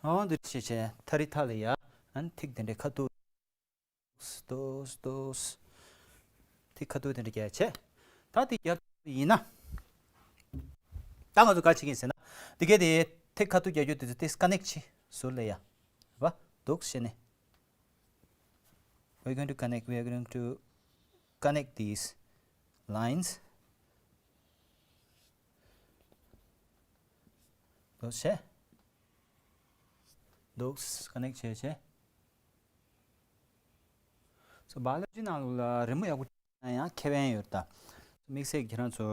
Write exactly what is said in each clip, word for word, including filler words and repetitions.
འོ་འདི་བྱས་བྱས་མཐའ་རི་མཐའ་ལ་ཡ། ཨ་ནི་ཐིག་དེ་འདྲའི་ཁ་ཐུག་ཏོག་ཏོག་ཐིག་ཁ་ཐུག་དེ་འདྲ་རྒྱག་བྱས། ད་དེ་རྒྱབ་ཡིན་ན། ད་ང་ཚོ་ག་བྱེད་ཀྱིན་ཟེར་ན། དེ་གས་དེ་ཐིག་ཁ་ཐུག་རྒྱག་རྒྱུ་དེ་ཚོ་ཏིག་ཀ་ནེག་བྱེད་ཟུར་ལ་ཡ། བ། འདུག་བྱས་ནས། We're going to connect, we are going to connect these lines. འདུག་བྱས། འདུག་ཀ་ནེག་བྱས་བྱས། སོ་བ་ཡོ་ལོ་ཇི་ནང་ལོགས་ལ་རི་མོ་ཡག་པོ་བྲིས་ན་ཡང་ཁེ་ཕན་ཡོད་ད། དམིགས་བསལ་ཁྱེད་རང་ཚོ་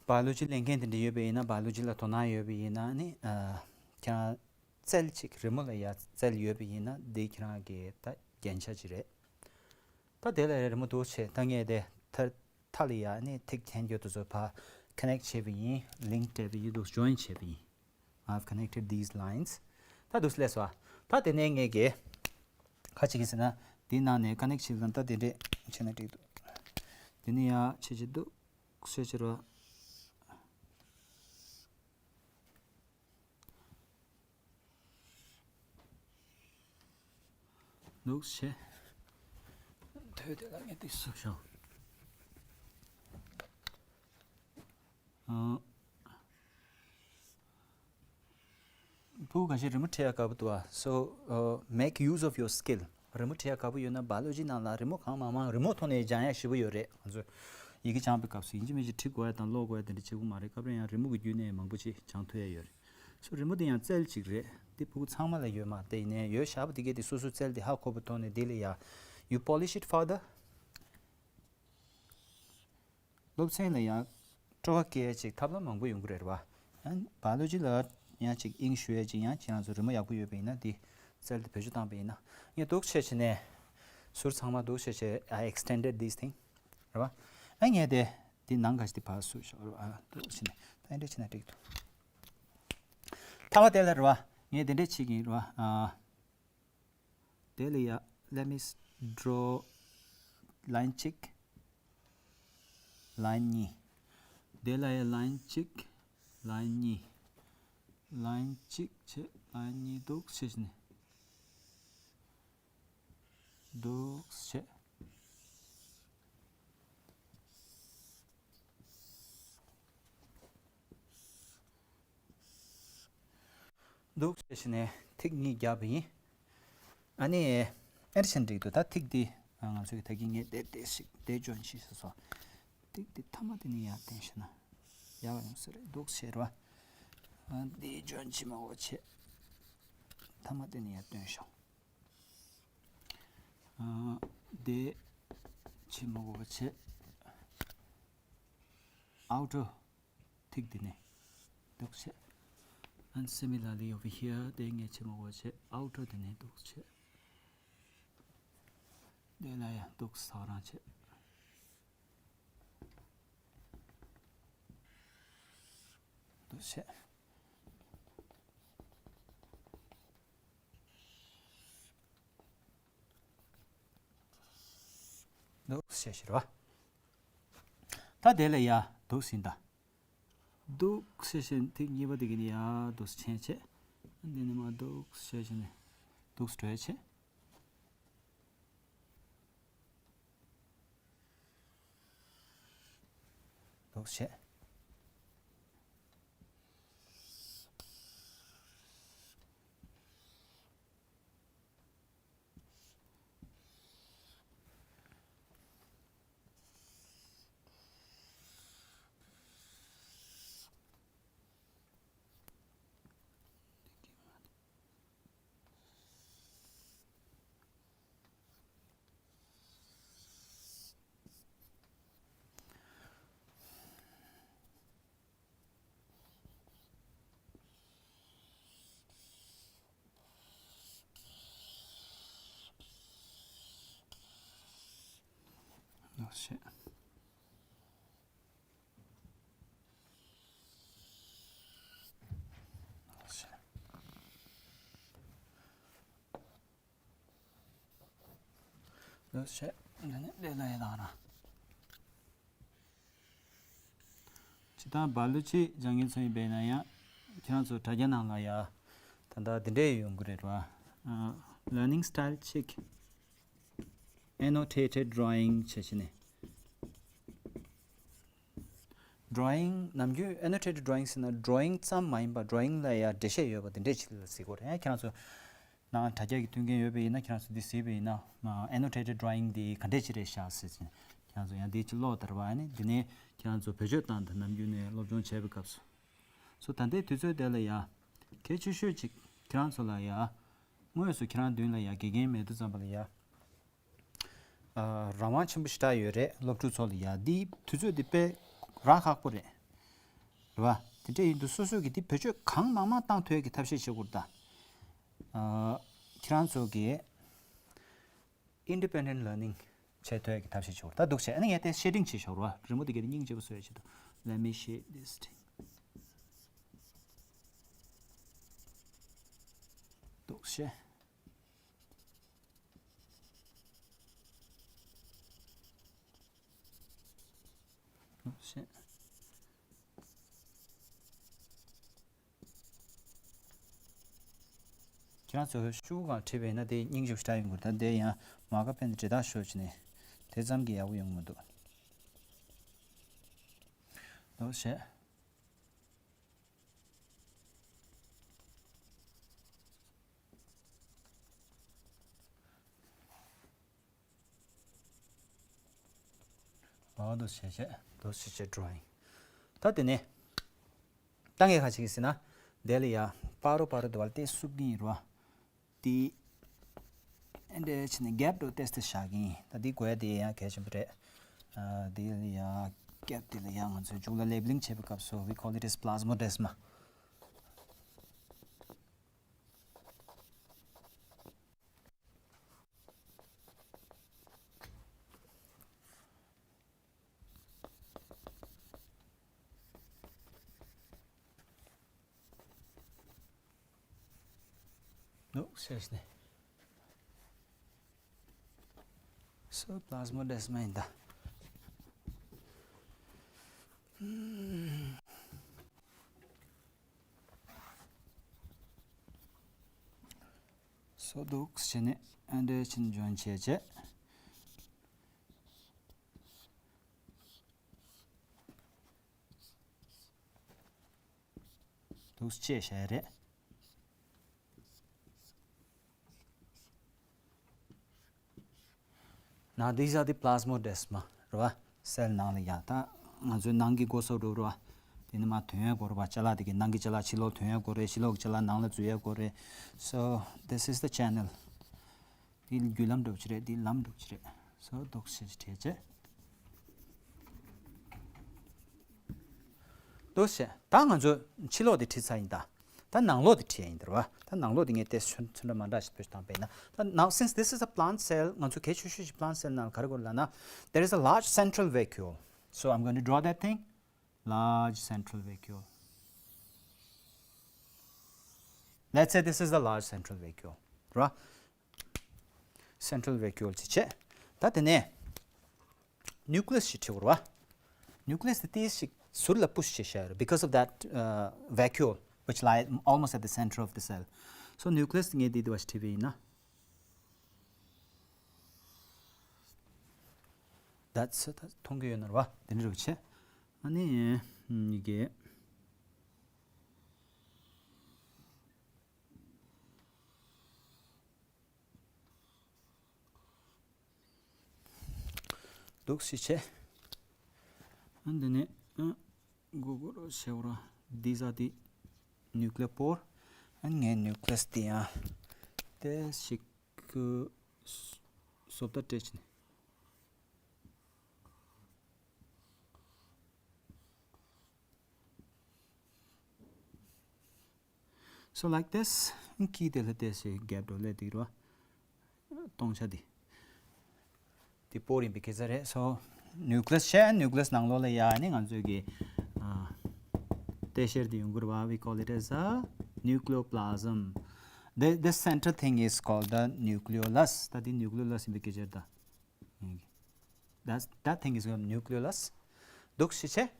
བ་ཡོ་ལོ་ཇི་ལེན་མཁན་དེ་འདྲ་ཡོད་པ་ཡིན་ན། བ་ཡོ་ལོ་ཇི་ལ་དོ་སྣང་ཡོད་པ་ཡིན་ན་ནི། ཨ། ཁྱེད་རང་རྩལ་ཅིག་རི་མོ་ལ་ཡ་རྩལ་ཡོད་པ་ཡིན་ན་འདི་ཁྱེད་རང་གི་ད་རྒྱན་ཆ་ཅིག་རེད། ད་དེ་ལ་རི་མོ་འདུག་བྱས། ད་ངས་དེ་མཐའ་མཐའ་ལ་ཡ་ནི་ཐིག་འཐེན་རྒྱུ་དེ་ཚོ་ཕར་ཀ་ནེག་བྱས་པ་ཡིན། ལིང་ཀ་སྤྲད་པ་ཡིན། འདུག་ཇོ་ཡིན་བྱས་པ་ཡིན། I've connected these lines. ད་འདུག་སླེབས་སོང་། ད་དེ་ནས་ངས་ཀྱི་ཁ་ཅིག་གིས་ཟེར་ན་དེའི་ནང་ནས་ཀ་ནེག་བྱེད་ལ་ད་དེ་འདྲས་བྱས་ན་འགྲིག་འདུག་དེ་ནས་ཡ་ཆེ་ཆེ་འདུག་ཆེ་ཆེ་རོ། འདུག་བྱས། ཐོས་དེ་ལ་ངས་དེ་བཟོ་ཤོག་ཨ། ཕྲུ་གུ་གང་ཞིག་རི་མོ་བྲིས་ཡ་དགའ་པོ་འདུག་ཨ། So, uh, make use of your skill. རི་མོ་བྲིས་ཡ་དགའ་པོ་ཡོད་ན་བ་ཡོ་ལོ་ཇི་ནང་ལ་རི་མོ་གང་མང་མང་རི་མོ་ཐོག་ནས་སྦྱང་ཡ་ཞེ་པོ་ཡོད་རེད། ང་ཚོ་ཡི་གེ་སྦྱང་པའི་སྐབས་སུ་ཡིན་གཅིག་མིན་གཅིག་བྲི་དགོས་ཡ་དང་ཀློག་དགོས་ཡ་དེ་འདྲ་བྱེད་དགོས་མ་རེད། སྐབས་རེ་ཡང་རི་མོ་གི་བརྒྱུད་ནས་མང་པོ་ཅིག་སྦྱང་ཐུབ་ཡ་ཡོད་རེད། སོ་རི་མོ་དེ་ཡང་རྩལ་ཅིག་རེད། དེ་ཕྲུ་གུ་ཚང་མ་ལ་ཡོད་མ་རེད། ཡིན་ནའི་ཡོད་བཞག་པ་དེ་གས་དེ་སོ་སོའི་རྩལ་དེ་ཧ་གོ་བའི་ཐོག་ནས་དེ་ལ་ཡ། You polish it further. སློབ་ཚན་ལ་ཡང་སྤྲོ་བ་སྐྱེ་ཡ་ཅིག་ཐབས་ལམ་མང་པོ་ཡོང་གི་རེད་བ། ཡང་བ་ཡོ་ལོ་ཇི་ལ་ཡང་ཅིག་དབྱིངས་ཞུགས་ཡ་ཅིག་ཡང་ཁྱེད་རང་ཚོ་རི་མོ་ཡག་པོ་ཡོད་པ་ཡིན་ན་དེ་རྩལ་དེ་བེད་སྤྱོད་བཏང་པ་ཡིན་ན། ངས་འདུག་བྱས་བྱས་ནས་ཟུར་ཚང་མ་འདུག་བྱས་བྱས། I extended this thing. རེད་བ། ཨ་ངས་དེ་དེ་ནང་ག་ཞིག་དེ་ཕར་བཟོས་ཤོག་རེད་བ། ཨ་འདུག་བྱས་ནས་ད་འདྲས་བྱས་ན་འགྲིག་འདུག་མཐའ་མ་དེ་ལ་རེད་བ། ངས་དེ་འདྲས་བྱེད་ཀྱིན་རེད་བ། ཨ། དེ་ལ་ཡ། Let me s- draw line གཅིག line གཉིས། དེ་ལ་ཡ་line གཅིག line གཉིས། line གཅིག་བྱས། line གཉིས་འདུག་བྱས་ནས། འདུག་བྱས། འདུག་བྱས་ནས་ཐིག་གཉིས་བརྒྱབ་པ་ཡིན། ཨ་ནི། ཨེར་ཆེན་འགྲིག་འདུག་ད་ཐིག་འདི་ང་ཚོ་གི་ད་གིན་ངས་དེ་དེ་ཞིག་དེ་ཇོན་ཤིག་ཟེར་སོང་། ཐིག་འདི་མཐའ་མ་དེ་ནས་ཡར་བསྟན་ཤེ་ན་ཡག་ཡོང་ས་རེད། འདུག་བྱས་ར། ཨ་འདི་ཇོན་བྱེད་མ་དགོས་བྱས། མཐའ་མ་དེ་ནས་ཡར་བསྟན་ཤོག་ཨ་འདི་བྱེད་མ་དགོས་པ་བྱས། ཨའུ་ཊར་ཐིག་འདི་ནས་འདུག་བྱས། And similarly over here དེ་ངས་བྱེད་མ་དགོས་བྱས། ཨའུ་ཊར་འདི་ནས་འདུག་བྱས། དེ་ལ་ཡང་འདུག་ས་རང་བྱས། འདུག་བྱས། འདུག་བྱས་ཤེ་ར་བ། ད་དེ་ལ་ཡ་འདུག་ཟིན་ད། འདུག་བྱས་བྱས་ཐིག་གཉིས་པ་དེ་གི་ནི་ཡ་འདུག་ཆེན་བྱས། འདི་ནི་མ་འདུག་བྱས་བྱས་ནས་འདུག་སྤྲོད་བྱས། འདུག་བྱས། འདུག་བྱས། འདུག་བྱས། འདུག་བྱས། འདི་ནི་ལས་ལ་ཡི་དང་ར། སྤྱིར་བཏང་བ་ཡོ་ལོ་ཇི་སྦྱང་མཁན་ཚོ་ཡིན་པས་ན་ཡང་ ཁྱེད་རང་ཚོ་དྲ་རྒྱ་ནང་ལ་ཡ་ད་ལྟ་འདི་འདྲས་ཡོང་གི་རེད་བ། Learning style check, annotated drawing བྱས་བྱས་ནས། Drawing ནམ་རྒྱུན་annotated drawing ཟེར་ན་drawing ཙམ་མ་ཡིན་པ་drawing ལ་ཡ་འགྲེལ་བཤད་ཡོད་པ་དེ་འདྲས་ཅིག་ལ་ཟེར་གོ་རེད། ཡང་ཁྱེད་རང་ཚོ་ནང་དྲ་རྒྱ་གི་མཐུན་རྐྱེན་ཡོད་པ་ཡིན་ན་ཁྱེད་རང་ཚོ་འདི་གཟིགས་པ་ཡིན་ན་annotated drawing འདི་ག་འདྲས་ཅིག་རེད་ཤག་ཟེར་ཅིང་ཁྱེད་རང་ཚོ་ཡང་འདི་ཅིག་ཀློག་དར་བ་ནི་འདི་ནས་ཁྱེད་རང་ཚོ་བེད་སྤྱོད་བཏང་དང་ནམ་རྒྱུན་ནས་སློབ་སྦྱོང་བྱས་པའི་སྐབས་སུ། སོ་ད་ལྟའི་དུས་ཚོད་དེ་ལ་ཡ་གལ་ཆེ་ཤོས་ཅིག་ཁྱེད་རང་ཚོ་ལ་ཡ་དངོས་སུ་ཁྱེད་རང་མདུན་ལ་ཡ་དགེ་རྒན་མེད་དུས་ཙམ་པ་ལ་ཡ། རང་དབང་ཆེན་པོ་ཞེ་དྲག་ཡོད་རེད། སློབ་ཕྲུག་ཚོ་ལ་ཡ་འདི་དུས་ཚོད་འདི་དཔེ་རག་ཁག་པོ་རེད། རེད་བ། དེ་འདྲ་ཡིན་དུས་སོ་སོ་གིས་འདི་བེད་སྤྱོད་གང་མང་མང་བཏང་ཐུབ་ཡག་གི་ཐབས་ཤེས་བྱེད་དགོས་རེད་ད། ཁྱེད་རང་ཚོ་གིས་independent learning བྱེད་ཐུབ་ཡག་གི་ཐབས་ཤེས་བྱེད་དགོས་རེད་ད། འདུག་བྱས་ཨ་ནི་ངས་དེ་ཤེར་རིང་བྱེད་ཤོག་རེད་བ། རི་མོ་དེ་གའི་སྙིང་རྗེ་པོ་བཟོ་ཡག་ཆེད་དུ། Let me share this thing. འདུག་བྱས། ཁྱེད་རང་ཚོས་ཤུགས་གང་བྲིས་པས་ན་དེ་སྙིང་རྗེ་པོ་ཞེ་དྲག་ཡོང་གི་རེད། ད་དེ་ཡང་མ་ཀ་ཕན་འབྲི་དག་ཤོར་བྱས་ནས་དེ་ཙམ་གྱིས་ཡག་པོ་ཡོང་གི་མི་འདུག་འདུག་བྱས། འོ་འདུག་བྱས་བྱས། འདུག་བྱས་བྱས་drawing། ད་དེ་ནས་ད་ངས་ག་བྱེད་ཀྱི་ཟེར་ན། དེ་ལ་ཡ་པ་རོ་པ་རོ་དེ་བར་དེ་བསུབ་ཀྱི་ཡིན་རོ། དེ་ཨེ་འདྲས་བྱས་ནས་gap འགྲོ་ཏེས་ཏེ་བཞག་གི་ཡིན། ད་དེ་དགོས་ཡ་དེ་ཡང་གལ་ཆེན་པོ་རེད། ཨ་དེ་ལ་ཡ་gap དེ་ལ་ཡ་ང་ཚོས་མཇུག་ལ་labeling བྱེད་པའི་སྐབས་སུ་we call it as plasmodesma། འདུག་ཟེར་ནས། སོ་plasmodesma ཡིན་ད། སོ་འདུག་བྱས་ནས་ཨ་འདྲས་ཕྱིན་འཇོན་བྱས་བྱས། འདུག་ཅེས་བྱས་རེད། Now these are the plasmodesma རེད་བ། སེལ་ནང་ལ་ཡ་ད་ང་ཚོའི་ནང་གི་སྒོ་ཟོག་འགྲོ་རེད་བ། དེ་ནི་མ་ཐོན་ཡ་སྐོར་བ་ཅ་ལག་དེ་གི་ནང་གི་ཅ་ལག་ཕྱི་ལོགས་ཐོན་ཡ་སྐོར་རེད། ཕྱི་ལོགས་ཀྱི་ཅ་ལག་ནང་ལ་འཛུལ་ཡ་སྐོར་རེད། So this is the channel. འདི་བརྒྱུད་ལམ་འགྲོ་གི་རེད། འདི་ལམ་འགྲོ་གི་རེད། སོ་འདུག་ཟེར་བྱས་བྱས། འདུག་ཟེར། ད་ང་ཚོ་ཕྱི་ལོགས་དེ་བྲིས་ཚར་ཡིན་ད། ད་ནང་ལོགས་དེ་བྲིས་ཡ་ཡིན་ད་རེད་བ། ད་ནང་ལོགས་དེ་ངས་ཏོག་ཙམ་ཚོན་ཁྲ་མ་འདྲ་ཞིག་བེད་སྤྱོད་བཏང་པས་ན། ད་now since this is a plant cell ང་ཚོ་གལ་ཆེ་ཤོས་ཤིག plant cell ནང་ག་རེ་དགོས་ལབ་ན། There is a large central vacuole. So I'm going to draw that thing. Large central vacuole. Let's say this is the large central vacuole. རེད་བ། Central vacuole ཅིག་བྱས། ད་དེ་ནས་nucleus ཞིག་བྲིས་དགོས་རེད་བ། Nucleus དེ་ཏོག་ཙམ་ཟུར་ལ་push བྱས་བཞག་ཡོད་རེད། Because of that uh, vacuole which lie almost at the center of the cell. So nucleus ངས་འདི་འདི་བ་ཞིག་བྲིས་པ་ཡིན་ན། That's it. མཐོང་གི་ཡོད་ན་རེད་བ། དེ་འདྲ་རེད་བྱས། ཨ་ནི་ཡི་གེ་འདུག་སེ་བྱས། ཨ་འདི་ནས་ཨ་གུ་གུ་རུ་བྱེད་རོགས། These are the nuclear pore. ཨ་ངས་nucleus དེ་ཡང་ཏོག་ཙམ་བཟོ་ལྟ་སྤྲད་བྱས་ནས། So like this. ཁྱི་དེ་ལ་ཏོག་ཙམ་gap འགྲོ་ལས་འདི་རོ། སྟོང་ཆ་འདི། འདི་pore ཡིན་པའི་སྐད་ཆ་རེད། So nucleus བྱས། nucleus ནང་ལོགས་ལ་ཡ་ནི་ང་ཚོས་ཀྱི་ཨ་ལྟེ་བཤེར་འདི་ཡོང་གི་རེད་བ། We call it as a nucleoplasm. The, this center thing is called the nucleolus. ད་འདི་nucleolus ཡིན་པའི་སྐད་ཆ་རེད་ད། That's, that thing is called nucleolus. འདུག་སེ་བྱས།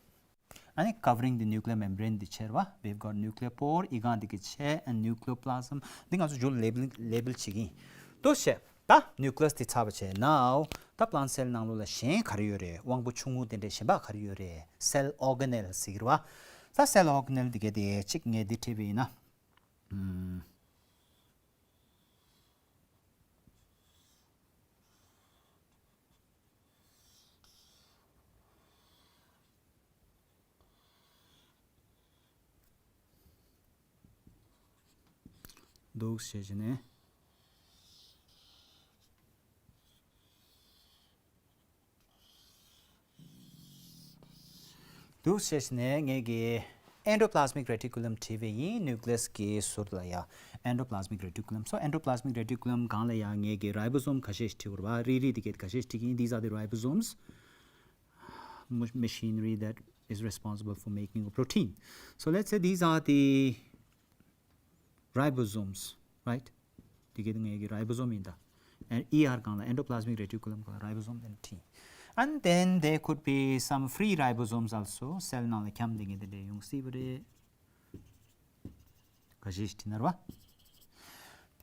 ཨ་ནི་covering the nuclear membrane འདི་ཕྱེ་རེད་པ། We've got nuclear pore, ཡི་གེ་འདི་གི་ཕྱེ། And nucleoplasm འདི་ང་ཚོ་མཇུག་ལ་label label བྱེད་ཀྱི་ཡིན། འདུག་བྱས། ད་nucleus དེ་ཚར་བ་བྱས། Now ད་plant cell ནང་ལོགས་ལ་གཞན་ག་རེ་ཡོད་རེད། དབང་པོ་ཆུང་ངུ་དེ་འདྲའི་གཞན་པ་ག་རེ་ཡོད་རེད། Cell organelle ཟེར་གྱི་རེད་པ། ད་cell organelle འདི་ག་དེ་གཅིག་ངས་འདི་བྲིས་པ་ཡིན་ན། ཨུམ། འདུག་བྱས་བྱས་ནས། འདུག་བྱས་བྱས་ནས་ངས་ཀྱི་endoplasmic reticulum བྲིས་པ་ཡིན། nucleus གི་ཟུར་ལ་ཡ་endoplasmic reticulum། So endoplasmic reticulum སྒང་ལ་ཡ་ངས་ཀྱི་ribosome ཁ་ཤས་ཤིག་བྲིས་པ་རེད་པ། རིལ་རིལ་དེ་ག་དེ་ཁ་ཤས་ཤིག་བྲིས་ཀྱི་ཡིན། These are the ribosomes, machinery that is responsible for making a protein. So let's say these are the ribosomes, right? དེ་ག་དེ་ངའི་གི་ribosome ཡིན་ད། And E R སྒང་ལ་endoplasmic reticulum སྒང་ལ་ribosome དེ་འདྲ་བྲིས། And then there could be some free ribosomes also. cell ནང་ལ་འཁྱམས་བསྡད་མཁན་དེ་འདྲ་ཡོང་སྲིད་པ་རེད། ཁ་ཤས་ཤིག་བྲིས་ན་རེད་པ།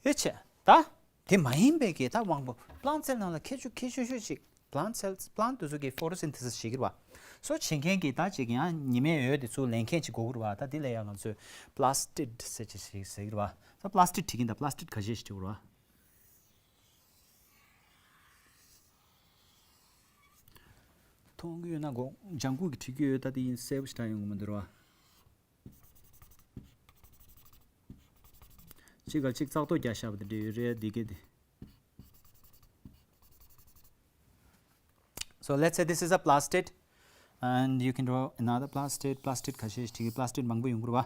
དེ་བྱས་ད། དེ་མ་ཡིན་པའི་གི་ད་དབང་པོ་plant cell ནང་ལ་ཁྱད་ཆོས་ཁྱད་ཆོས་ཤོས་ཤིག plant cells, plant དེ་ཚོ་གི་photosynthesis བྱེད་ཀྱི་རེད་པ། So བྱེད་མཁན་གྱི་ད་ཅིག་ཡང་ཉི་མའི་འོད་དེ་ཚུར་ལེན་མཁན་ཅིག་དགོས་ཀྱི་རེད་པ། ད་དེ་ལ་ཡང་ང་ཚོས་plastid ཟེར་ཅིག་ཞིག་ཟེར་གྱི་རེད་པ། ད་plastid བྲིས་ཀྱི་ཡིན་ད། plastid ག་ཤས་ཤིག་བྲིས་དགོས་རེད་པ། མཐོང་གི་ཡོད་ན་དགོངས། ལྗང་ཁུ་གི་བྲིས་ཀྱི་ཡོད། ད་དེ་ཡིན་གསལ་པོ་ཞེ་དྲག་ཡོང་གི་མི་འདུག་རེད་པ། གཅིག་ག་གཅིག་ཙག་ཏོག་རྒྱག་བཞག་པ་དེ་འདྲ་ཡོད་རེད། འདི་ག་དེ། So let's say this is a plastid, and you can draw another plastid. plastid ཁ་ཤས་ཤིག plastid མང་པོ་ཡོང་གི་རེད་པ།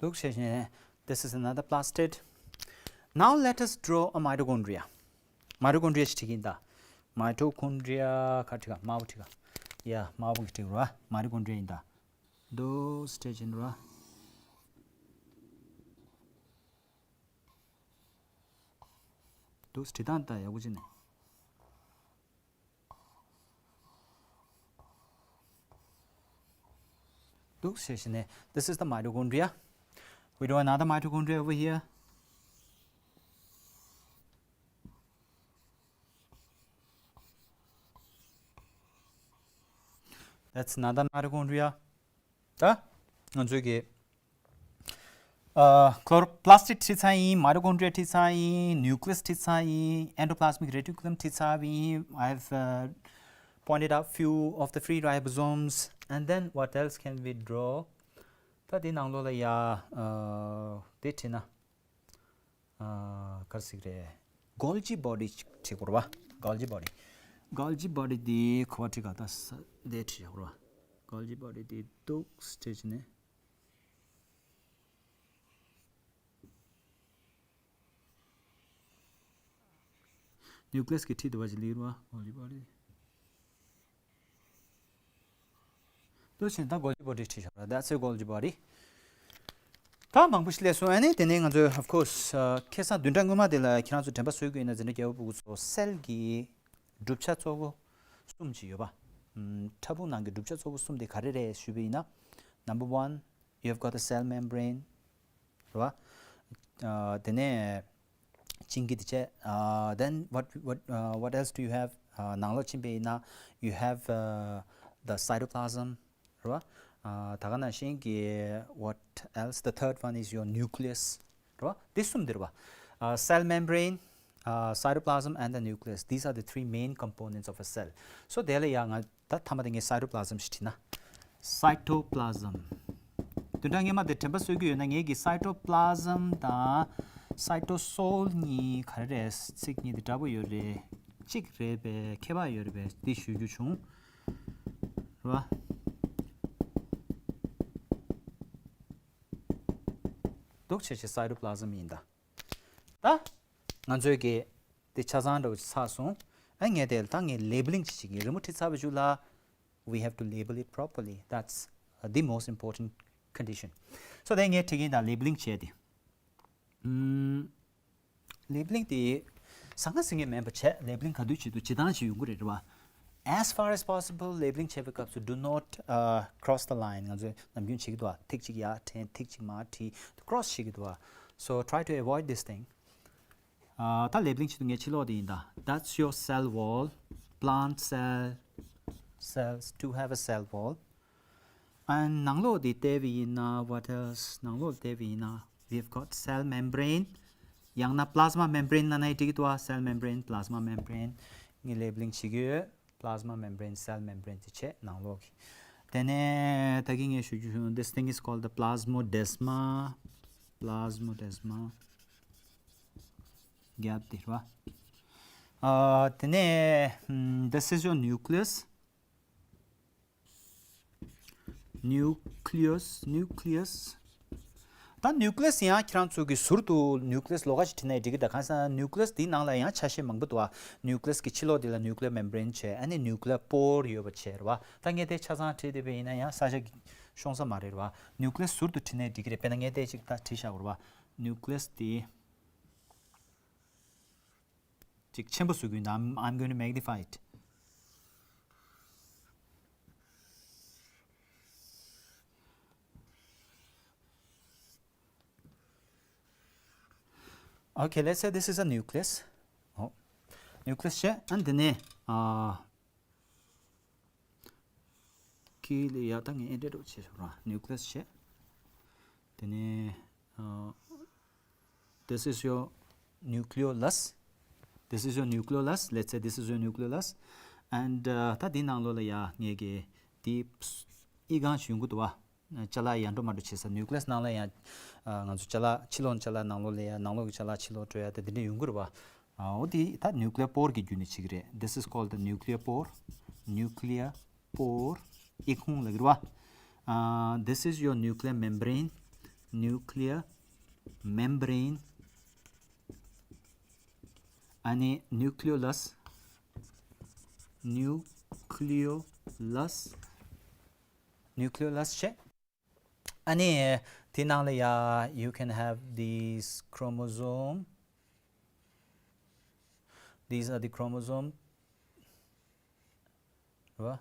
འདུག་བྱས་བྱས་ནས། This is another plastid. Now let us draw a mitochondria. mitochondria ཞིག་བྲིས་ཀྱི་ཡིན་ད། mitochondria ག་བྲིས་ག་དམར་པོ་བྲིས་ག་ཡ་དམར་པོ་གི་བྲིས་རེད་པ། mitochondria ཡིན་ད། འདུག་སེ་བྱས་ནས་རེད་པ། འདུག་སེ་བྲིས་སྟངས་ད་ཡག་པོ་བྱས་ནས། འདུག་སེ་བྱས་ནས། This is the mitochondria. We draw another mitochondria over here. That's another mitochondria. ད་ང་ཚོས་ཀྱི་ཨ། chloroplastid བྲིས་ཚར་ཡིན། mitochondria བྲིས་ཚར་ཡིན། nucleus བྲིས་ཚར་ཡིན། endoplasmic reticulum བྲིས་ཚར་ཡིན། I've uh, pointed out few of the free ribosomes. And then what else can we draw? ད་དེ་ནང་ལོགས་ལ་ཡ་ཨ། དེ་བྲིས་ན། ཨ། ག་རེ་ཟེར་གྱི་རེད། Golgi body ཅིག་བྲིས་དགོས་རེད་པ། Golgi body. Golgi body འདི་ག་པར་བྲིས་ག་ད་ས་འདིར་བྲིས་བཞག་རེད་པ། Golgi body འདི་འདུག་སེ་བྲིས་ནས། nucleus གི་འཁྲིས་དེ་པར་ཅིག་སླེབས་རེད་པ། Golgi body འདུག་བྱས་ད་Golgi body བྲིས་བཞག་རེད། That's a Golgi body. ད་མང་པོ་ཞིག་སླེབས་སོང་། ཨ་ནི་དེ་ནས་ང་ཚོས་of course ཁ་སང་བདུན་ཕྲག་སྔོན་མ་དེ་ལ་ཁྱེད་རང་ཚོ་དྲན་པ་གསོས་ཀྱི་ཡོད་ན། འཛིན་གྲྭ་རྒྱལ་བ་ཕྲུ་གུ་ཚོ་cell གི་གྲུབ་ཆ་གཙོ་བོ་གསུམ་ཅིག་ཡོད་པ། ཕྲ་ཕུང་ནང་གི་གྲུབ་ཆ་གཙོ་བོ་གསུམ་དེ་ག་རེ་རེད་ཞུས་པ་ཡིན་ན། Number one, you have got the cell membrane. རེད་པ། ཨ། དེ་ནས་གཅིན་སྐྱི་དེ་བྱས། ཨ། then what, what, uh, what else do you have? ཨ། ནང་ལོགས་ཕྱིན་པ་ཡིན་ན། you have uh, the cytoplasm. རེད་པ། ཨ། ད་ག་ནང་བཞིན་གྱི་what else? The third one is your nucleus. རེད་པ། འདི་གསུམ་འདི་རེད་པ། ཨ། cell membrane, uh, cytoplasm and the nucleus. These are the three main components of a cell. So དེ་ལ་ཡང་ང་ད་མཐའ་མ་དེ་ངས་cytoplasm ཞིག་བྲིས་ན། cytoplasm. བདུན་ཕྲག་སྔོན་མ་དེ་དྲན་པ་གསོས་ཀྱི་ཡོད་ན། ངས་ཀྱི་cytoplasm དང་cytosol གཉིས་ག་རེ་རེད། ཚིག་གཉིས་དེ་འདྲ་པོ་ཡོད་རེད། གཅིག་རེད་པས། ཁྱད་པར་ཡོད་རེད་པས། འདི་ཞུ་རྒྱུ་བྱུང་། རེད་པ། འདུག་བྱས་བྱས་cytoplasm ཡིན་ད། ད་ང་ཚོས་ཀྱི་དེ་ཆ་ཚང་འདྲ་བོ་ཆགས་སོང་། ཨ། ངས་དེ་ལ་ད་ངས་labeling ཅིག་བྱེད་ཀྱི་ཡིན། རི་མོ་བྲིས་ཚར་བའི་གཞུག་ལ། we have to label it properly. That's uh, the most important condition. So དེ་ངས་བྲིས་ཀྱི་ཡིན་ད། labeling བྱས་ཏེ། ཨུམ། Labeling དེ་ཟང་ངེ་ཟིང་ངེ་མིན་པ་བྱས། Labeling ག་དུས་བྱེད་དུས་སྤྱིར་བཏང་ཞིག་ཡོང་གི་རེད། རེད་བ། As far as possible labeling བྱེད་པའི་སྐབས་སུ do not, uh, cross the line. ང་ཚོས་ནམ་རྒྱུན་བྱེད་ཀྱི་འདུག་བ། ཐིག་གཅིག་ཡར་འཐེན། ཐིག་གཅིག་མར་བྲིས། cross བྱེད་ཀྱི་འདུག་བ། So try to avoid this thing. ཨ། ད་labeling བྱེད་དུས་ངས་ཕྱི་ལོགས་དེ་ཡིན་ད། That's your cell wall. Plant cell, cells to have a cell wall. And ནང་ལོགས་དེ་བལྟས་པ་ཡིན་ན། What else? ནང་ལོགས་བལྟས་པ་ཡིན་ན། We've got cell membrane. ཡང་ན་plasma membrane ལབ་ན་འགྲིག་གི་འདུག་བ། cell membrane, plasma membrane ངས་labeling བྱེད་ཀྱི་ཡོད། Plasma membrane, cell membrane དེ་བྱས། ནང་ལོགས་ཀྱི། དེ་ནས་ད་གིན་ངས་ཞུ་རྒྱུ་བྱུང་། This thing is called the plasmodesma. Plasmodesma རྒྱབ་དེ་རེད་བ། ཨ། དེ་ནས་ཨམ། This is your nucleus. Nucleus, nucleus. ད་nucleus ཡང་ཁྱེད་རང་ཚོ་གི་ཟུར་དུ་nucleus ལོགས་ཀ་ཞིག་བྲིས་ན་འགྲིག་གི། ད་གང་ཟེར་ན་nucleus འདིའི་ནང་ལ་ཡང་ཆ་ཤས་མང་པོ་འདུག་བ། nucleus གི་ཕྱི་ལོགས་འདི་ལ་nuclear membrane བྱས། ཨ་ནི་nuclear pore ཡོད་པ་བྱས། རེད་བ། ད་ངས་དེ་ཆ་ཚང་བྲིས་བསྡད་པ་ཡིན་ན་ཡང་ས་ཆ་ཤོང་ས་མ་རེད། རེད་བ། nucleus ཟུར་དུ་བྲིས་ན་འགྲིག་གི་རེད། དཔེར་ན་ངས་དེ་ཅིག་ད་བྲིས་བཞག་གོ། རེད་བ། nucleus དེ་ཅིག་ཆེན་པོ་བཟོ་གི་ཡིན་ད། I'm, I'm going to magnify it. Okay, let's say this is a nucleus. Oh, nucleus བྱས། ཨ་ནི་དེ་ནས་ཨ། ཀི་ལ་ཡ་ད་ངས་ཨེ་འདྲ་འགྲོ་བྱས་ར། nucleus བྱས། དེ་ནས་ཨ། This is your nucleolus. This is your nucleolus. Let's say this is your nucleolus. And ད་འདི་ནང་ལོགས་ལ་ཡ་ངས་ཀྱི་འདི་ཨི་གང་ཞིག་ཡོང་གི་འདུག་བ། ཅ་ལག་ཡར་འགྲོ་མར་འགྲོ་བྱེད་ས། nucleus ནང་ལ་ཡང་ང་ཚོ་ཅ་ལག་ཕྱི་ལོགས་ནས་ཅ་ལག་ནང་ལོགས་ལ་ཡ། ནང་ལོགས་ཀྱི་ཅ་ལག་ཕྱི་ལོགས་འགྲོ་ཡ་དེ་འདི་འདྲ་ཡོང་གི་རེད་བ། འོ་དེ་ད་nuclear pore གི་བརྒྱུད་ནས་བྱེད་ཀྱི་རེད། This is called the nuclear pore. Nuclear pore. ཨི་ཁུང་ལབ་ཀྱི་རེད་བ། This is your nuclear membrane. Nuclear membrane. ཨ་ནི་nucleolus. Nucleolus. Nucleolus བྱས། ཨ་ནི་དེ་ནང་ལ་ཡ། You can have these chromosome. These are the chromosome. རེད་བ།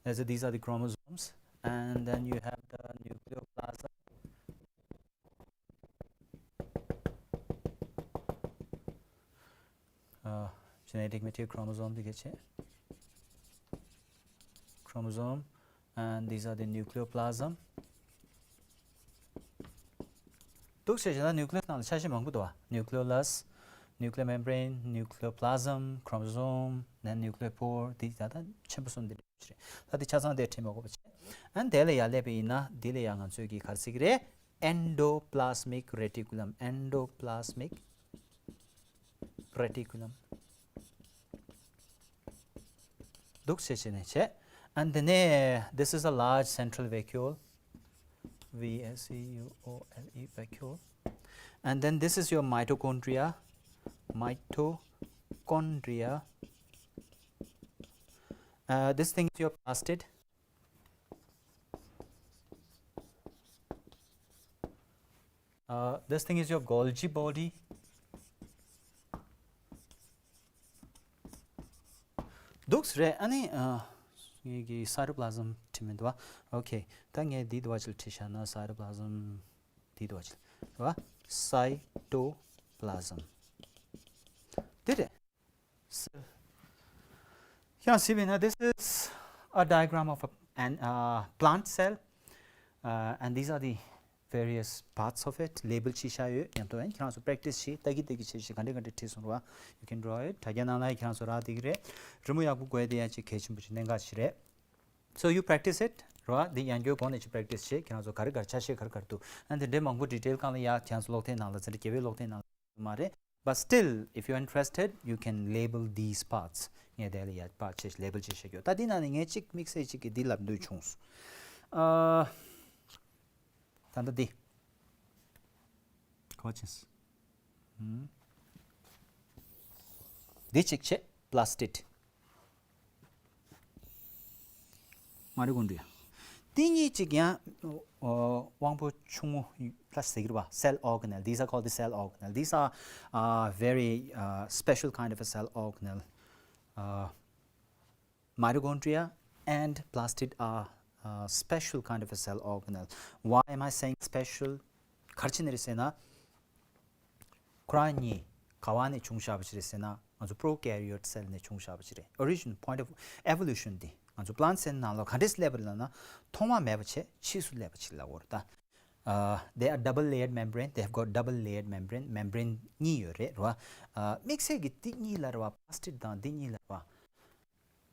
Let's say these are the chromosomes, and then you have the nucleoplasm. Uh, genetic material chromosome དེ་ག་བྱས། Chromosome, and these are the nucleoplasm. འདུག་བྱས་བྱས་ན་nucleus ནང་ལ་ཆ་ཤས་མང་པོ་འདུག་བ། nucleolus, nuclear membrane, nucleoplasm, chromosome, then nuclear pore. དེ་ད་ལྟ་ཆེན་པོ་གསུམ་འདི་འདྲ་ཞིག་རེད། ད་དེ་ཆ་ཚང་དེ་བྲིས་མ་དགོས་པ་བྱས། ཨ་ནི་དེ་ལ་ཡར་སླེབས་པ་ཡིན་ན། འདི་ལ་ཡ་ང་ཚོས་ཀྱི་ག་རེ་ཟེར་གྱི་རེད། Endoplasmic reticulum. Endoplasmic reticulum. འདུག་བྱས་བྱས་ནས་བྱས། And then, uh, this is a large central vacuole. V A C U O L E, vacuole. And then this is your mitochondria. Mitochondria. Uh, this thing is your plastid. Uh, this thing is your Golgi body. འདུག་སེ་རེད། ཨ་ནི་ཨ། ངེད་ཀྱི་cytoplasm བྲིས་མི་འདུག་བ། Okay. ད་ངས་འདི་འདྲ་བ་ཅིག་བྲིས་བཞག་ན། cytoplasm འདི་འདྲ་བ་ཅིག་རེད་བ། Cytoplasm འདི་རེད། Cell. ཡང་གཟིགས་པ་ན། This is a diagram of a, an, uh, plant cell. Uh, and these are the various parts of it. Label བྱས་བཞག་ཡོད། མཉམ་དུ་ཡང་ཁྱེད་རང་ཚོ་practice བྱེད། ལྟ་གི་ལྟ་གི་བྱེད་བྱེད། ག་འདྲ་ག་འདྲ་བྲིས་སོང་ར། You can draw it. དྲ་རྒྱ་ནང་ལ་ཁྱེད་རང་ཚོ་རག་བསྡད་ཀྱི་རེད། རི་མོ་ཡག་པོ་དགོས་དེ་ཡང་ཅིག་གལ་ཆེན་པོ་ཅིག་གནད་འགག་ཅིག་རེད། So you practice it ར། འདི་ཡང་བསྐྱར་གོང་ནས་ཅིག་practice བྱེད། ཁྱེད་རང་ཚོ་ག་རེ་ག་རེ་ཆ་ཤས་ག་རེ་ག་རེ་འདུག་ཨ་འདི་འདྲའི་མང་པོ་detail གང་ལ་ཡ་ཁྱེད་རང་ཚོ་ཀློག་ཐེངས་ནང་ལ་ཟེར། རྒྱལ་བའི་ཀློག་ཐེངས་ནང་ལ་མ་རེད། But still, if you're interested, you can label these parts. ངས་དེ་ལ་ཡ་part བྱེད། Label བྱེད་བཞག་ཡོད། ད་འདི་ནང་ནས་ངས་གཅིག་དམིགས་བསལ་གཅིག་གི་འདི་ལབ་འདོད་བྱུང་སོང་། ཨ། ད་ལྟ་འདི། ག་བ་ཅིན། ཧུམ། འདི་གཅིག་བྱས། Plastid. Mitochondria. དེ་གཉིས་ཅིག་ཡང་དབང་པོ་ཆུང་ངུ་ལ་ཟེར་གྱི་རེད་པ། cell organelle, these are called the cell organelle, these are uh, very uh, special kind of a cell organelle. Uh, mitochondria and plastid are uh, special kind of a cell organelle. Why am I saying special? ག་རེ་བྱས་ནས་རེད་ཟེར་ན། ཁོ་རང་གཉིས་ག་བ་ནས་བྱུང་བཞག་པ་ཅིག་རེད་ཟེར་ན། ང་ཚོ་prokaryote cell ནས་བྱུང་བཞག་པ་ཅིག་རེད། Origin, point of evolution དེ་ང་ཚོ་plant cell ནང་ལོགས་ག་འདྲས་སླེབས་པ་རེད་ལབ་ན། ཐོག་མ་མེད་པ་བྱས་ཕྱིས་སུ་སླེབས་པ་ཅིག་ལབ་དགོས་རེད་ད། Uh, they are double layered membrane, they have got double layered membrane, membrane གཉིས་ཡོད་རེད་རེད་བ། དམིགས་བསལ་གྱི་འདི་གཉིས་ལ་རེད་བ། Plastid དང་འདི་གཉིས་ལ་རེད་བ།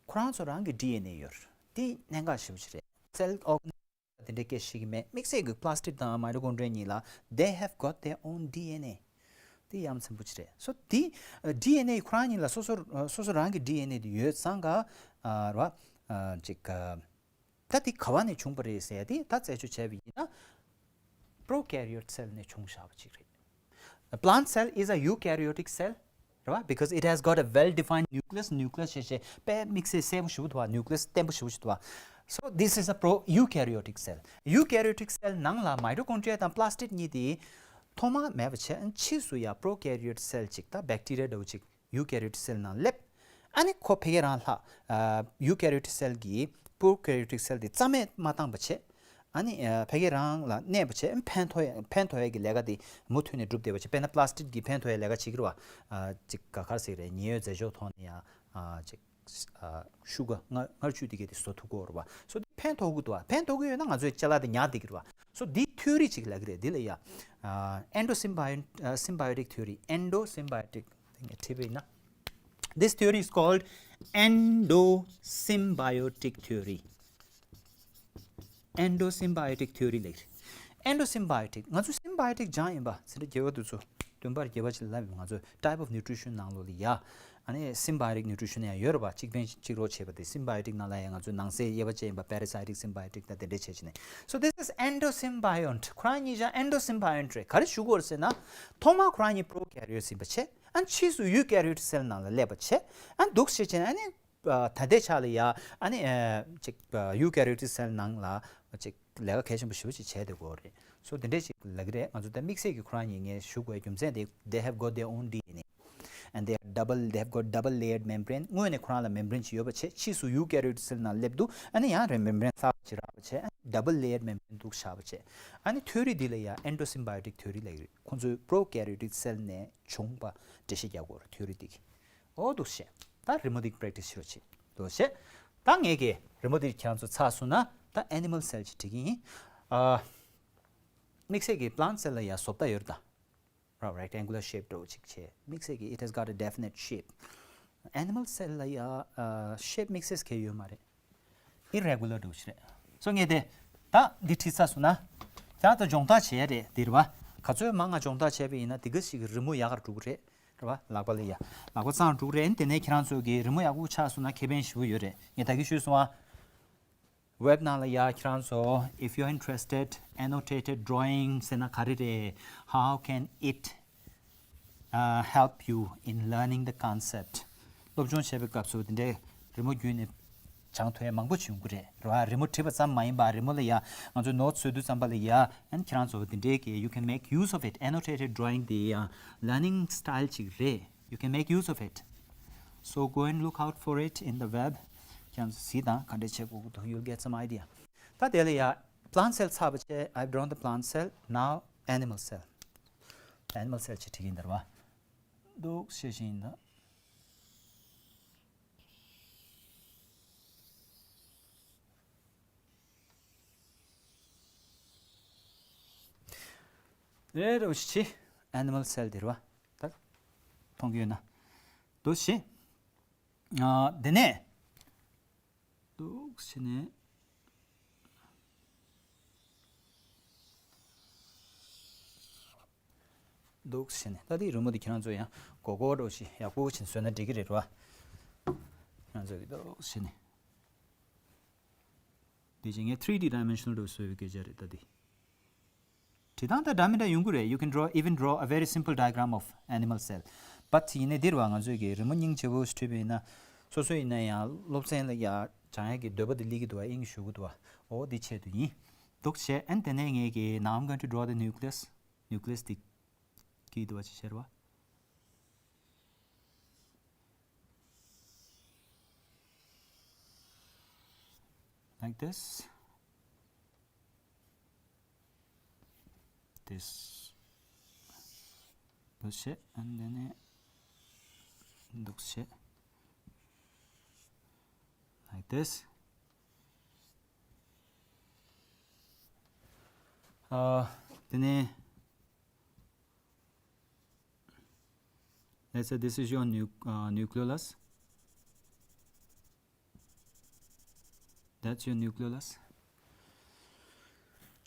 ཁོ་རང་ཚོ་རང་གི་ཌི་ཨེན་ཨེ་ཡོད་རེད། འདི་གནད་འགག་ཞེ་པོ་ཅིག་རེད། Cell organelle དེ་འདྲའི་སྐད་ཤེས་ཀྱི་མེད། དམིགས་བསལ་གྱི་plastid དང་mitochondria གཉིས་ལ། They have got their own D N A. དེ་ཡ་མཚན་པོ་ཅིག་རེད། སོ་དེ་ཌི་ཨེན་ཨེ་ཁོ་རང་གཉིས་ལ་སོ་སོ་སོ་སོ་རང་གི་ཌི་ཨེན་ཨེ་དེ་ཡོད་ཙང་ག་རེད་བ། ཅིག་ད་དེ་ག་བ་ནས་བྱུང་བ་རེད་ཟེར་ཡ་དེ་ད་རྩད་གཅོད་བྱས་པ་ཡིན་ན། Prokaryote cell ནས་བྱུང་བཞག་པ་ཅིག་རེད། A plant cell is a eukaryotic cell, རེད་བ། Because it has got a well defined nucleus, nucleus ཞེས་བྱས་དཔེ་དམིགས་བསལ་གསལ་པོ་ཞེ་པོ་འདུག་བ། nucleus བརྟན་པོ་ཞེ་པོ་ཞིག་འདུག་བ། So this is a pro eukaryotic cell. Eukaryotic cell ནང་ལ་mitochondria དང་plastid གཉིས་དེ་ཐོག་མ་མེད་པ་བྱས། ཕྱིས་སུ་ཡ་prokaryote cell ཅིག་ད་bacteria འདྲ་བོ་ཅིག eukaryotic cell ནང་སླེབས། ཨ་ནི་ཁོ་ཕ་གི་རང་ལྷག eukaryotic cell གྱིས་prokaryotic cell དེ་རྩ་མེད་མ་བཏང་པ་བྱས། ཨ་ནི་ཕ་གི་རང་ལ་གནས་པ་བྱས། ཕན་ཐོགས་ཡ་ཕན་ཐོགས་ཡ་གི་ལས་ཀ་དེ་མུ་མཐུད་ནས་སྒྲུབ་བསྡད་པ་བྱས། དཔེར་ན་plastid གིས་ཕན་ཐོགས་ཡ་ལས་ཀ་བྱེད་ཀྱི་རེད་བ། ཅིག་ག་ག་རེ་ཟེར་གྱི་རེད། ཉེན་གཡོལ་རྫས་སྦྱོར་ཐོག་ནས་ཡ་ཅིག་ཤུ་ག་མངར་མངར་ཆུ་དེ་གས་དེ་བཟོ་ཐུབ་ཀྱི་ཡོད་རེད་བ། སོ་དེ་ཕན་ཐོགས་ཀྱི་འདུག་བ། ཕན་ཐོགས་ཀྱི་ཡོད་ན་ང་ཚོའི་ཅ་ལག་དེ་ཉར་བསྡད་ཀྱི་རེད་བ། སོ་འདི་ཐིའོ་རི་ཅིག་ལབ་ཀྱི་རེད། འདི་ལ་ཡ་endosymbio- symbiotic theory, endosymbiotic དེ་ངས་བྲིས་པ་ཡིན་ན། This theory is called endosymbiotic theory. Endosymbiotic theory ལབ་ཀྱི་རེད། Endosymbiotic ང་ཚོ་symbiotic སྦྱངས་ཡིན་པ། ཚན་རིག་རྒྱལ་བ་དེ་ཚོ་བདུན་པར་རྒྱལ་བ་ཅིག་ལབ་ཡིན། ང་ཚོ་type of nutrition ནང་ལོགས་ལ་ཡ། ཨ་ནི་symbiotic nutrition ཡང་ཡོད་རེད་པ། གཅིག་ཕན་གཅིག་རོགས་བྱེད་པ་དེ། symbiotic ནང་ལ་ཡང་ང་ཚོས་ནང་གསེས་དབྱེ་བ་ཕྱེ་ཡིན་པ། parasitic, symbiotic ད་དེ་འདྲས་བྱས་བྱས་ནས། So this is endosymbionts. ཁོ་རང་གཉིས་ཀྱང་endosymbionts རེད། ག་རེ་ཞུ་དགོས་རེད་ཟེར་ན། ཐོག་མར་ཁོ་རང་གཉིས་prokaryotes ཡིན་པ་བྱས། ཨ་ཕྱིས་སུ་eukaryotic cell ནང་ལ་སླེབས་པ་བྱས། ཨ་འདུག་བྱས་བྱས་ནས་ཨ་ནི་ད་ལྟའི་ཆ་ལ་ཡ་ཨ་ནི་ཅིག eukaryotic cell ནང་ལ་ཅིག་ལས་ཀ་གལ་ཆེན་པོ་ཞེ་པོ་ཅིག་བྱས་བསྡད་ཀྱི་ཡོད་རེད། So དེ་འདྲས་ཅིག་ལབ་ཀྱི་རེད། ང་ཚོ་ད་དམིགས་བསལ་གྱི་ཁོ་རང་གཉིས་ངས་ཞུ་དགོས་རྒྱུ་མཚན་དེ། They have got their own D N A and they are double, they have got double layered membrane. སྔོན་ནས་ཁོ་རང་ལ་membrane ཅིག་ཡོད་པ་བྱས། ཕྱིས་སུ eukaryotic cell ནང་སླེབས་འདུག་ཨ་ནི་ཡང་རེ་membrane གསར་པ་ཅིག་རག་པ་བྱས། ཨ་ནི་double layered membrane འདུག་བཞག་པ་བྱས། ཨ་ནི་ཐིའོ་རི་འདི་ལ་ཡ་endosymbiotic theory ལབ་ཀྱི་རེད། ཁོང་ཚོས་prokaryotic cell ནས་བྱུང་བ་འགྲེལ་བཤད་རྒྱག་དགོས་རེད། ཐིའོ་རི་འདི་གིས། འོ་འདུག་བྱས། ད་རི་མོ་འདི་practice བྱེད་རོགས་བྱེད། འདུག་བྱས། ད་ངས་ཀྱི་རི་མོ་འདི་ཁྱེད་རང་ཚོ་ཚར་སོང་ན། ད་animal cell ཅིག་བྲིས་ཀྱི་ཡིན། ཨ། དམིགས་བསལ་གྱི་plant cell ལ་ཡ་བཟོ་ལྟ་ཡོད་རེད་ད། ར་rectangular shape འདྲ་བོ་ཅིག་བྱས། དམིགས་བསལ་གྱི་it has got a definite shape. Animal cell ལ་ཡ་ཨ་shape དམིགས་བསལ་གང་ཡང་ཡོད་མ་རེད། Irregular འདྲ་བོ་ཅིག་རེད། སོ་ངས་དེ་ད་འདི་བྲིས་ཚར་སོང་ན། ད་ད་སྦྱོང་བརྡར་བྱས་རེད་འདི་རེད་བ། ག་ཚོད་མང་ང་སྦྱོང་བརྡར་བྱས་པ་ཡིན་ན་དེ་ག་ཞིག་གི་རི་མོ་ཡག་ག་འགྲོ་གི་རེད། རེད་བ། ལག་པ་ལ་ཡ། ལག་པ་གཙང་འགྲོ་གི་རེད། དེ་ནས་ཁྱེད་རང་ཚོ་གི་རི་མོ་ཡག་པོ་ཆགས་སོང་ན་ཁེ་ཕན་ཞེ་པོ་ཡོད་རེད། ངས་ད་གིན་ཞུས་སོང་ཨ། Web ནང་ལ་ཡ་ཁྱེད་རང་ཚོ། If you are interested, annotated drawing ཟེར་ན་ག་རེ་རེད། How can it uh, help you in learning the concept? སློབ་སྦྱོང་བྱེད་པའི་སྐབས་སུ་དེ་འདྲའི་རི་མོ་བརྒྱུད་ནས་སྦྱང་ཐུབ་ཡ་མང་པོ་ཅིག་ཡོང་གི་རེད། རེད་བ། རི་མོ་བྲིས་པ་ཙམ་མ་ཡིན་པ། རི་མོ་ལ་ཡ་ང་ཚོ་notes བཟོ་དུས་ཙམ་པ་ལ་ཡ། ཨན་ཁྱེད་རང་ཚོ་དེ་འདྲའི་གི you can make use of it. Annotated drawing དེ་ཡང་learning style ཅིག་རེད། You can make use of it. So go and look out for it in the web. ཁྱེད་རང་ཚོ་གཟིགས་དང་། ག་འདྲས་བྱེད་དགོས་ཀྱི་འདུག You'll get some idea. ད་དེ་ལ་ཡ་plant cell ཚར་བ་བྱས། I've drawn the plant cell. Now animal cell. Animal cell ཅིག་བྲིས་ཀྱི་ཡིན་ད། རེད་བ། འདུག་བྱས་བཞིན་ཡིན་ད། རེད་རེད་བྱས། Animal cell དེ་རེད་བ། ད་མཐོང་གི་ཡོད་ན། འདུག་བྱས། ཨ། དེ་ནས། འདུག་བྱས་ནས། འདུག་བྱས་ནས། ད་དེའི་རི་མོ་དེ་ཁྱེད་རང་ཚོ་ཡང་མགོ་སྐོར་འདྲ་བོ་ཞིག་ཡག་པོ་བྱས་ནས་བཟོས་ན་འགྲིག་གི་རེད་བ། ཁྱེད་རང་ཚོ་གིས་འདུག་བྱས་ནས། དེ་བཞིན་ངས་three D dimensional འདྲ་བོ་བཟོས་པའི་སྐད་ཆ་རེད་ད་དེ། བྲིས་སྟངས་ད་འདྲ་མི་འདྲ་ཡོང་གི་རེད། You can draw, even draw a very simple diagram of animal cell. But ཡིན་ནའི་འདིར་བ་ང་ཚོས་ཀྱི་རི་མོ་སྙིང་རྗེ་པོ་ཞིག་བྲིས་པ་ཡིན་ན། སོ་སོ་ཡིན་ན་ཡང་སློབ་ཚན་ལ་ཡ་སྦྱང་ཡག་གི་འདོད་པ་དེ་སླེབས་ཀྱི་འདུག་བ། དབྱིངས་ཞུགས་ཀྱི་འདུག་བ། འོ་འདི་ཆེད་དུ་ཡིན། འདུག་བྱས། ཨན་དེ་ནས་ངས་ཀྱི་now I'm going to draw the nucleus. nucleus འདི་གི་འདུག་བ་ཅི་ཤར་བ། like this. this. འདུག་བྱས། and then འདུག་བྱས། like this. ཨ། དེ་ནས། let's say this is your nu- uh, nucleolus. that's your nucleolus.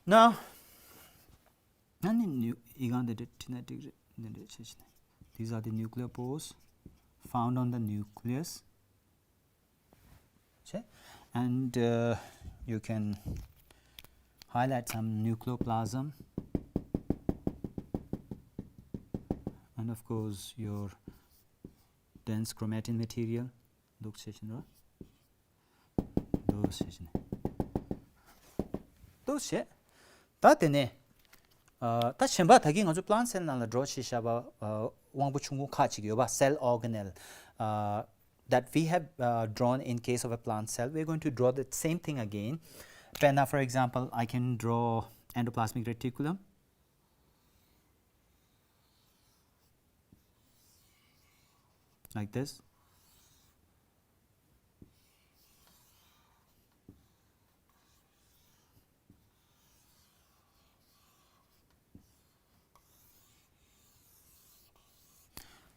now ཨ་ནི་ནིའུ་ཨི་གང་དེ་འདྲ་བྲིས་ན་འགྲིག་རེད། འདི་འདྲ་བྱས་བྱས་ནས། these are the nuclear pores found on the nucleus. བྱས། and uh, you can highlight some nucleoplasm and of course your dense chromatin material. འདུག་བྱས་བྱས་ནས། འདུག་བྱས་བྱས་ནས། འདུག་བྱས། ད་དེ་ནས། ཨ། ད་གཞན་པ་ད་གིན་ང་ཚོ་plant cell ནང་ལ་draw བྱས་བཞག་པ། ཨ། དབང་པོ་ཆུང་ངུ་ཁག་ཅིག་ཡོད་པ། cell organelle. ཨ། that we have uh, drawn in case of a plant cell. We're going to draw the same thing again. དཔེར་ན། for example, I can draw endoplasmic reticulum. like this.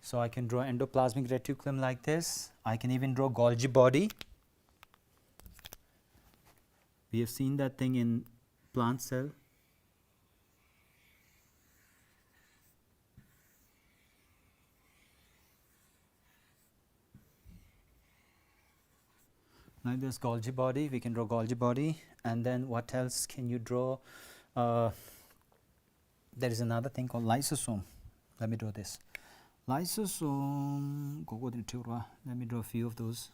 So I can draw endoplasmic reticulum like this. I can even draw Golgi body. We have seen that thing in plant cell. Like this Golgi body, we can draw Golgi body. And then what else can you draw? Uh, there is another thing called lysosome. Let me draw this. lysosome. གོ་གོ་དེ་ཁྲིད་ར། Let me draw a few of those.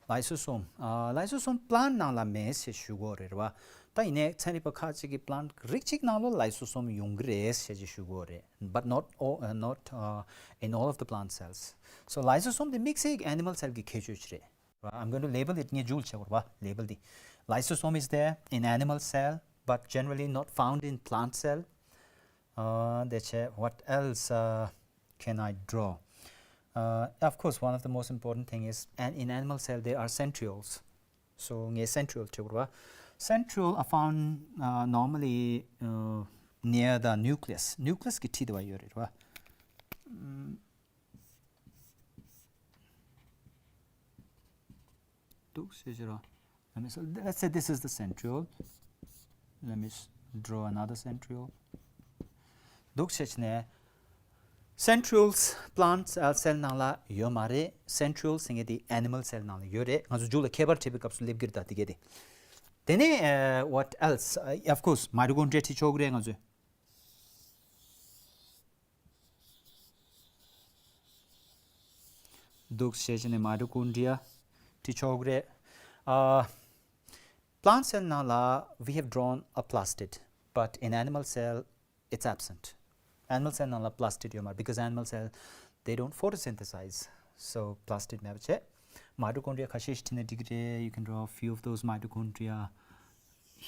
lysosome. ཨ། lysosome plant ནང་ལ་མེད་ཞེས་ཞུ་གོ་རེད་བ། ད་ཡིན་ནའི་ཚན་རིག་པ་ཁག་ཅིག་གིས་plant རིགས་གཅིག་ནང་ལོ་lysosome ཡོང་གི་རེད་ཞེས་ཞུ་གོ་རེད། but not all, uh, not uh, in all of the plant cells. So lysosome དེ་དམིགས་བསལ་གྱི་animal cell གི་ཁྱད་ཆོས་ཅིག་རེད། I'm going to label it. ངས་འཇུག་བྱེད་དགོས་རེད་བ། label དེ། lysosome is there in animal cell, but generally not found in plant cell. Uh, དེ་བྱས། what else uh, can I draw? Uh, of course, one of the most important thing is, and in animal cell there are centrioles. So ངས་centriole བྱེད་དགོས་རེད་བ། centriole are found uh, normally uh, near the nucleus. nucleus གི་འཁྲིས་དེ་བ་ཡོད་རེད་བ། འདུག་བྱས་བྱས་ར། Let me s- let's say this is the centriole. Let me s- draw another centriole. འདུག་བྱས་བྱས་ནས། centrioles plant cell ནང་ལ་ཡོད་མ་རེད། centrioles ཟེར་མཁན་དེ་animal cell ནང་ལ་ཡོད་རེད། ང་ཚོ་མཇུག་ལ་ཁྱད་པར་འབྲི་བའི་སྐབས་སུ་སླེབས་ཀྱི་རེད་ད་དེ་གས་དེ། དེ་ནས་uh, what else? Uh, of course, mitochondria བྲིས་ཆོག་གི་རེད་ང་ཚོས། འདུག་བྱས་བྱས་ནས་mitochondria བྲིས་ཆོག་གི་རེད། ཨ། plant cell ནང་ལ་we have drawn a plastid, but in animal cell it's absent. animal cell ནང་ལ་plastid ཡོད་མ་རེད། because animal cell, they don't photosynthesize. so plastid མེད་པ་བྱས། mitochondria ཁ་ཤས་ཤིག་བྲིས་ན་འགྲིག་གི་རེད། you can draw a few of those mitochondria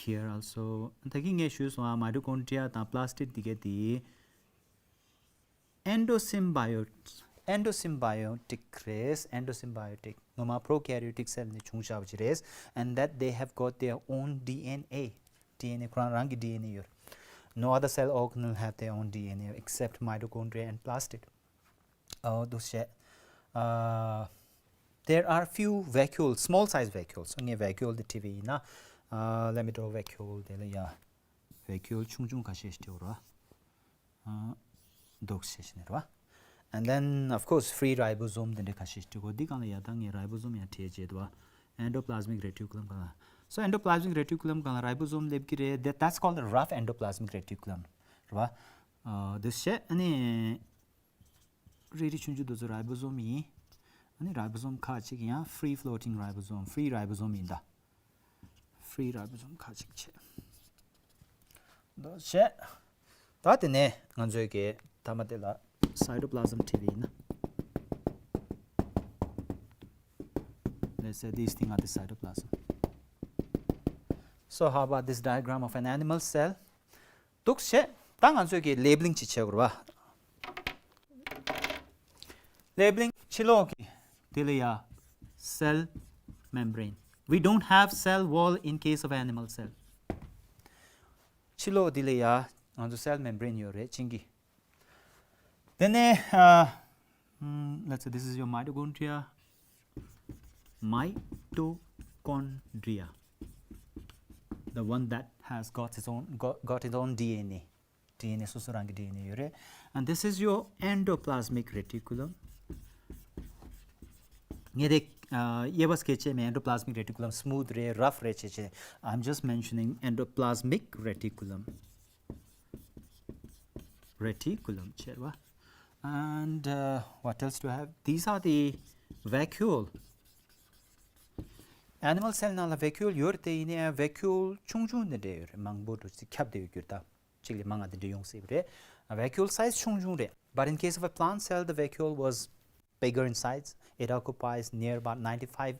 here also. ད་གིན་ངས་ཞུས་སོང་ཨ། mitochondria དང་plastid འདི་གས་དེ endosymbiote, endosymbiotic རེད། endosymbiotic ངོ་མ་prokaryotic cell ནས་བྱུང་བཞག་པ་ཅིག་རེད། and that they have got their own D N A. D N A ཁོ་རང་རང་གི་D N A ཡོད། no other cell organelle have their own D N A except mitochondria and plastid. ཨོ་འདུག་བྱས། ཨ། there are few vacuoles, small size vacuoles. ངས་vacuole དེ་བྲིས་པ་ཡིན་ན། ཨ། let me draw vacuole དེ་ལ་ཡ། vacuole ཆུང་ཆུང་ཁ་ཤས་ཤིག་བྲིས་ར། ཨ། འདུག་བྱས་བྱས་ནས་ར། and then of course free ribosome དེ་འདྲ་ཁ་ཤས་ཤིག་བྲིས་གོ་འདི་སྒང་ལ་ཡ་ད་ངས་ribosome ཡང་བྲིས་བྱས་འདུག endoplasmic reticulum སྒང་ལ། so endoplasmic reticulum སྒང་ལ་ribosome སླེབས་ཀྱི་རེད། that that's called the rough endoplasmic reticulum ར། ཨ། འདུག་བྱས། ཨ་ནི། རིལ་རིལ་ཆུང་ཆུང་དེ་ཚོ་ribosome ཡིན། ཨ་ནི་ribosome ཁག་ཅིག་ཡང་free floating ribosome, free ribosome ཡིན་ད། free ribosome ཁ་ཅིག་བྱས། འདུག་བྱས། ད་དེ་ནས་ང་ཚོའི་གི་ཐ་མ་དེ་ལ་cytoplasm བྲིས་པ་ཡིན་ན། Let's say this thing are the cytoplasm. So how about this diagram of an animal cell? འདུག་བྱས། ད་ང་ཚོས་ཀྱི་labeling ཅིག་བྱེད་དགོས་རེད་པ། Labeling ཕྱི་ལོགས་ཀྱི་དེ་ལ་ཡ་cell membrane. We don't have cell wall in case of animal cell. ཕྱི་ལོགས་དེ་ལ་ཡ་ང་ཚོ་cell membrane ཡོད་རེད་ཅིང་གི། དེ་ནས་ཨ། ཨམ། let's say this is your mitochondria. Mitochondria, the one that has got its own, got, got its own D N A. D N A སོ་སོ་རང་གི་D N A ཡོད་རེད། And this is your endoplasmic reticulum. ངས་དེ་ཨ། དབྱེ་བ་སྐད་ཆ་མེད། Endoplasmic reticulum smooth རེད། Rough རེད་བྱས་བྱས། I'm just mentioning endoplasmic reticulum. Reticulum བྱས་པ། And uh, what else do I have? These are the vacuole. Animal cell ནང་ལ་vacuole ཡོད་རེད་དེ། ཡིན་ནའི་vacuole ཆུང་ཆུང་འདི་འདྲ་ཡོད་རེད། མང་པོ་འདྲ་ཅིག་ཁྱབ་བསྡད་ཡོད་རྒྱུ་རེད་ད། གཅིག་ལས་མང་ང་འདི་འདྲ་ཡོང་སྲིད་པ་རེད། Vacuole size ཆུང་ཆུང་རེད། But in case of a plant cell, the vacuole was bigger in size. It occupies near about ninety-five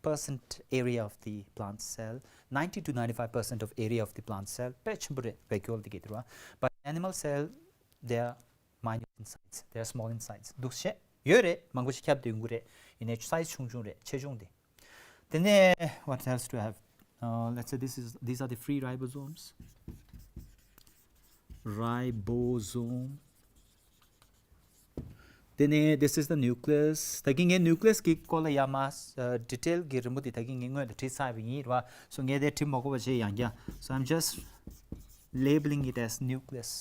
percent area of the plant cell. Ninety to ninety-five percent of area of the plant cell དཔེ་ཆེན་པོ་རེད། Vacuole འདི་གི་འདུག་པ། But animal cell, they are minute in size. They are small in size. འདུག་བྱས། ཡོད་རེད། མང་པོ་ཞིག་ཁྱབ་བསྡད་ཡོང་གི་རེད། ཡིན་ནའི་size ཆུང་ཆུང་རེད། ཆེ་ཆུང་དེ། དེ་ནས་what else do I have? Uh, let's say this is, these are the free ribosomes. Ribosome. དེ་ནས this is the nucleus. ད་གིན་ངས་nucleus གི་སྐོར་ལ་ཡ་མ་detail གི་རི་མོ་དེ་ད་གིན་ངས་སྔོན་དུ་བྲིས་ཚར་བ་ཡིན་རེད་པ། So ངས་དེ་བྲིས་མ་དགོས་པ་བྱས་ཡང་བསྐྱར། So I'm just labeling it as nucleus.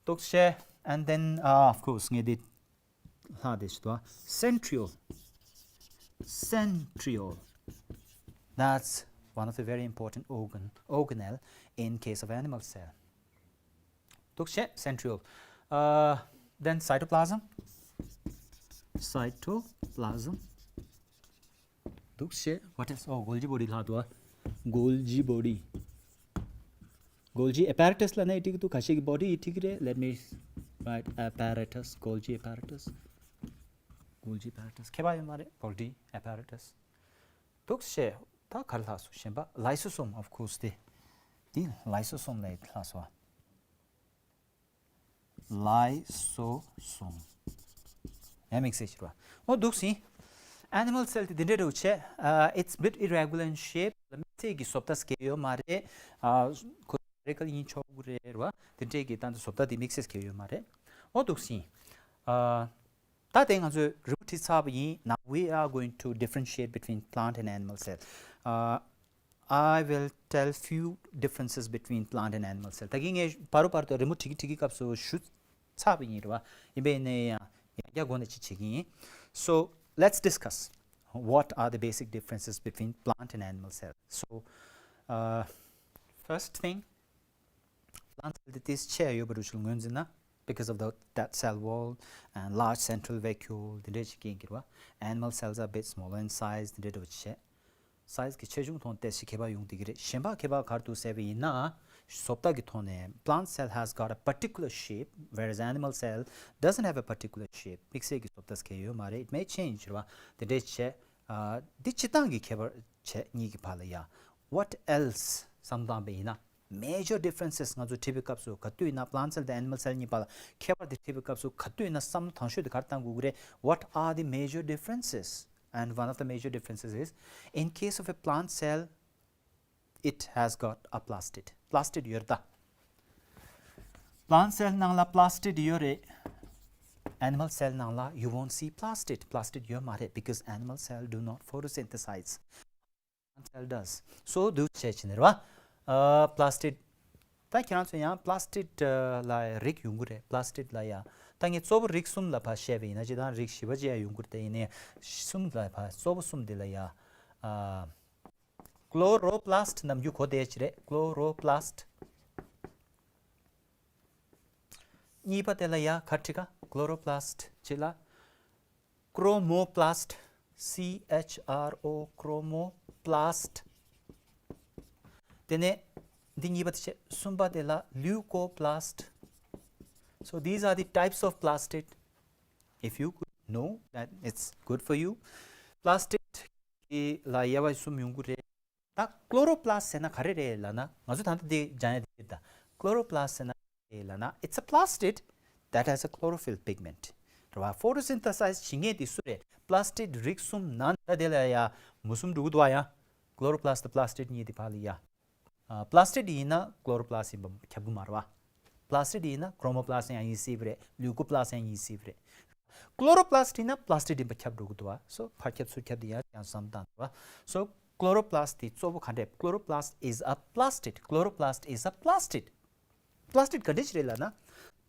འདུག་བྱས། And then uh, of course ངས་དེ་ལྷག་དེ་ཞིག་འདུག་པ། Centriole. Centriole. That's one of the very important organ, organelle in case of animal cell. འདུག་བྱས། Centriole. Uh, then cytoplasm. Cytoplasm. འདུག་བྱས། What else? Oh, Golgi body ལྷག་འདུག་པ། Golgi body. Golgi apparatus ལབ་ན་ཡིན་འགྲིག་འདུག་ཁ་ཤས་ཀྱིས་body ཡིན་འགྲིག་རེད། Let me write apparatus. Golgi apparatus. Golgi apparatus. ཁྱད་པར་ཡོད་མ་རེད། Golgi apparatus. འདུག་བྱས། ད་ག་རེ་ལྷག་སོང་། གཞན་པ། Lysosome, of course དེ། དེ་lysosome ལ་ལྷག་སོང་པ། Lysosome. ཡང་དམིགས་བསལ་ཞིག་རེད་པ། འོ་འདུག་སེ་ཡིན། Animal cell དེ་འདི་འདྲ་རེད་བྱས། Uh, it's bit irregular in shape. དམིགས་བསལ་གྱི་བཟོ་ལྟ་གང་ཡང་ཡོད་མ་རེད། ཨ། ཁོ་spherical ཡིན་ཆོག་གི་རེད་པ། དེ་འདྲས་ཀྱི་ད་ལྟ་བཟོ་ལྟ་དེ་དམིགས་བསལ་གང་ཡང་ཡོད་མ་རེད། འོ་འདུག་སེ་ཡིན། ཨ། ད་དེ་ང་ཚོས་རི་མོ་བྲིས་ཚར་བ་ཡིན། Now we are going to differentiate between plant and animal cell. Uh, I will tell few differences between plant and animal cell. ད་གིན་ངས་བར་དུ་བར་དུ་རི་མོ་བྲིས་ཀྱི་བྲིས་ཀྱི་སྐབས་སུ་ཞུ་ཚར་བ་ཡིན་རེད་པ། ཡིན་པས་ནས་ཡང་ཡང་བསྐྱར་འགོ་ནས་ཅིག་བྱེད་ཀྱི་ཡིན། So let's discuss what are the basic differences between plant and animal cell. So uh, first thing, plant cell དེ་ཏོག་ཙམ་ཆེ་ཡོད་པ་འདྲ་ཞིག་ངོས་འཛིན་ན། Because of the, that cell wall and large central vacuole དེ་འདྲས་ཅིག་རྐྱེན་གྱིས་རེད་པ། Animal cells are bit smaller in size དེ་འདྲས་འདྲ་བོ་ཅིག་བྱས། Size གི་ཆེ་ཆུང་ཐོག་ཏོག་ཙམ་ཁྱད་པར་ཡོང་བསྡད་ཀྱི་རེད། གཞན་པ་ཁྱད་པར་ག་རེ་འདུག་ཟེར་བ་ཡིན་ན། བཟོ་ལྟ་གི་ཐོག་ནས། Plant cell has got a particular shape, whereas animal cell doesn't have a particular shape. དམིགས་བསལ་གྱི་བཟོ་ལྟ་གང་ཡང་ཡོད་མ་རེད། It may change རེད་པ། དེ་འདྲས་བྱས། ཨ། འདི་སྤྱིར་བཏང་གི་ཁྱད་པར་བྱས། གཉིས་ཀྱི་བར་ལ་ཡ། What else བསམ་བློ་བཏང་བ་ཡིན་ན། Major differences ང་ཚོ་བྲིས་པའི་སྐབས་སུ་ག་དུས་ཡིན་ན། Plant cell དང་animal cell གཉིས་བར་ལ་ཁྱད་པར་དེ་བྲིས་པའི་སྐབས་སུ་ག་དུས་ཡིན་ན་བསམ་བློ་དང་ཤོས་དེ་ག་རེ་བཏང་དགོས་ཀྱི་རེད། What are the major differences? And one of the major differences is, in case of a plant cell, it has got a plastid. Plastid ཡོད་རེད་ད། Plant cell ནང་ལ་plastid ཡོད་རེད། Animal cell ནང་ལ་you won't see plastid. Plastid ཡོད་མ་རེད། Because animal cell do not photosynthesize. Plant cell does. So འདུག་བྱས་བྱས་ནས་རེད་པ། ཨ། Plastid. ད་ཁྱེད་རང་ཚོ་ཡང་plastid ལ་རིགས་ཡོང་གི་རེད། Plastid ལ་ཡ། ད་ངས་གཙོ་བོ་རིགས་གསུམ་ལ་ཕར་བཤད་པ་ཡིན་ན། སྤྱིར་བཏང་རིགས་བཞི་པ་ཅིག་ཡང་ཡོང་གི་རེད་དེ། ཡིན་ནའི་གསུམ་ལ་ཕར། གཙོ་བོ་གསུམ་དེ་ལ་ཡ། ཨ། Chloroplast ནམ་རྒྱུན་གོ་བསྡད་ཀྱི་རེད། Chloroplast. གཉིས་པ་དེ་ལ་ཡ་ག་རེ་བྲིས་ག Chloroplast གཅིག་ལ། Chromoplast. C H R O, chromoplast. དེ་ནས་འདི་གཉིས་པ་དེ་བྱས། གསུམ་པ་དེ་ལ་leucoplast. So these are the types of plastid. If you could know that, it's good for you. Plastid གི་ལ་དབྱེ་བ་གསུམ་ཡོང་གི་རེད། ད་chloroplast ཟེར་ན་ག་རེ་རེད་ལབ་ན། ང་ཚོ་ད་ལྟ་འདི་སྦྱང་ཡ་དེ་རེད། ད་chloroplast ཟེར་ན་ག་རེ་ལབ་ན། It's a plastid that has a chlorophyll pigment. རེད་བ། photosynthesize བྱེད་མཁན་དེ་སུ་རེད། plastid རིགས་གསུམ་ནང་ད་དེ་ལ་ཡ་མུ་གསུམ་འགྲོ་གི་འདུག་བ། ཡ་chloroplast དང་plastid གཉིས་དེ་ཕར་ལ་ཡ། ཨ། plastid ཡིན་ན་chloroplast ཡིན་པ་ཁྱབ་གི་མ་རེད་བ། plastid ཡིན་ན་chromoplast ཡང་ཡིན་སྲིད་པ་རེད། leucoplast ཡང་ཡིན་སྲིད་པ་རེད། chloroplast ཡིན་ན་plastid ཡིན་པ་ཁྱབ་འགྲོ་གི་འདུག་བ། so ཕར་ཁྱབ་ཚུར་ཁྱབ་དེ་ཡང་ཡང་བསམ་བཏང་འདུག་བ། so chloroplast དེ་གཙོ་བོ་ག་འདྲས། chloroplast is a plastid. Chloroplast is a plastid. plastid ག་འདྲས་ཅིག་རེད་ལབ་ན།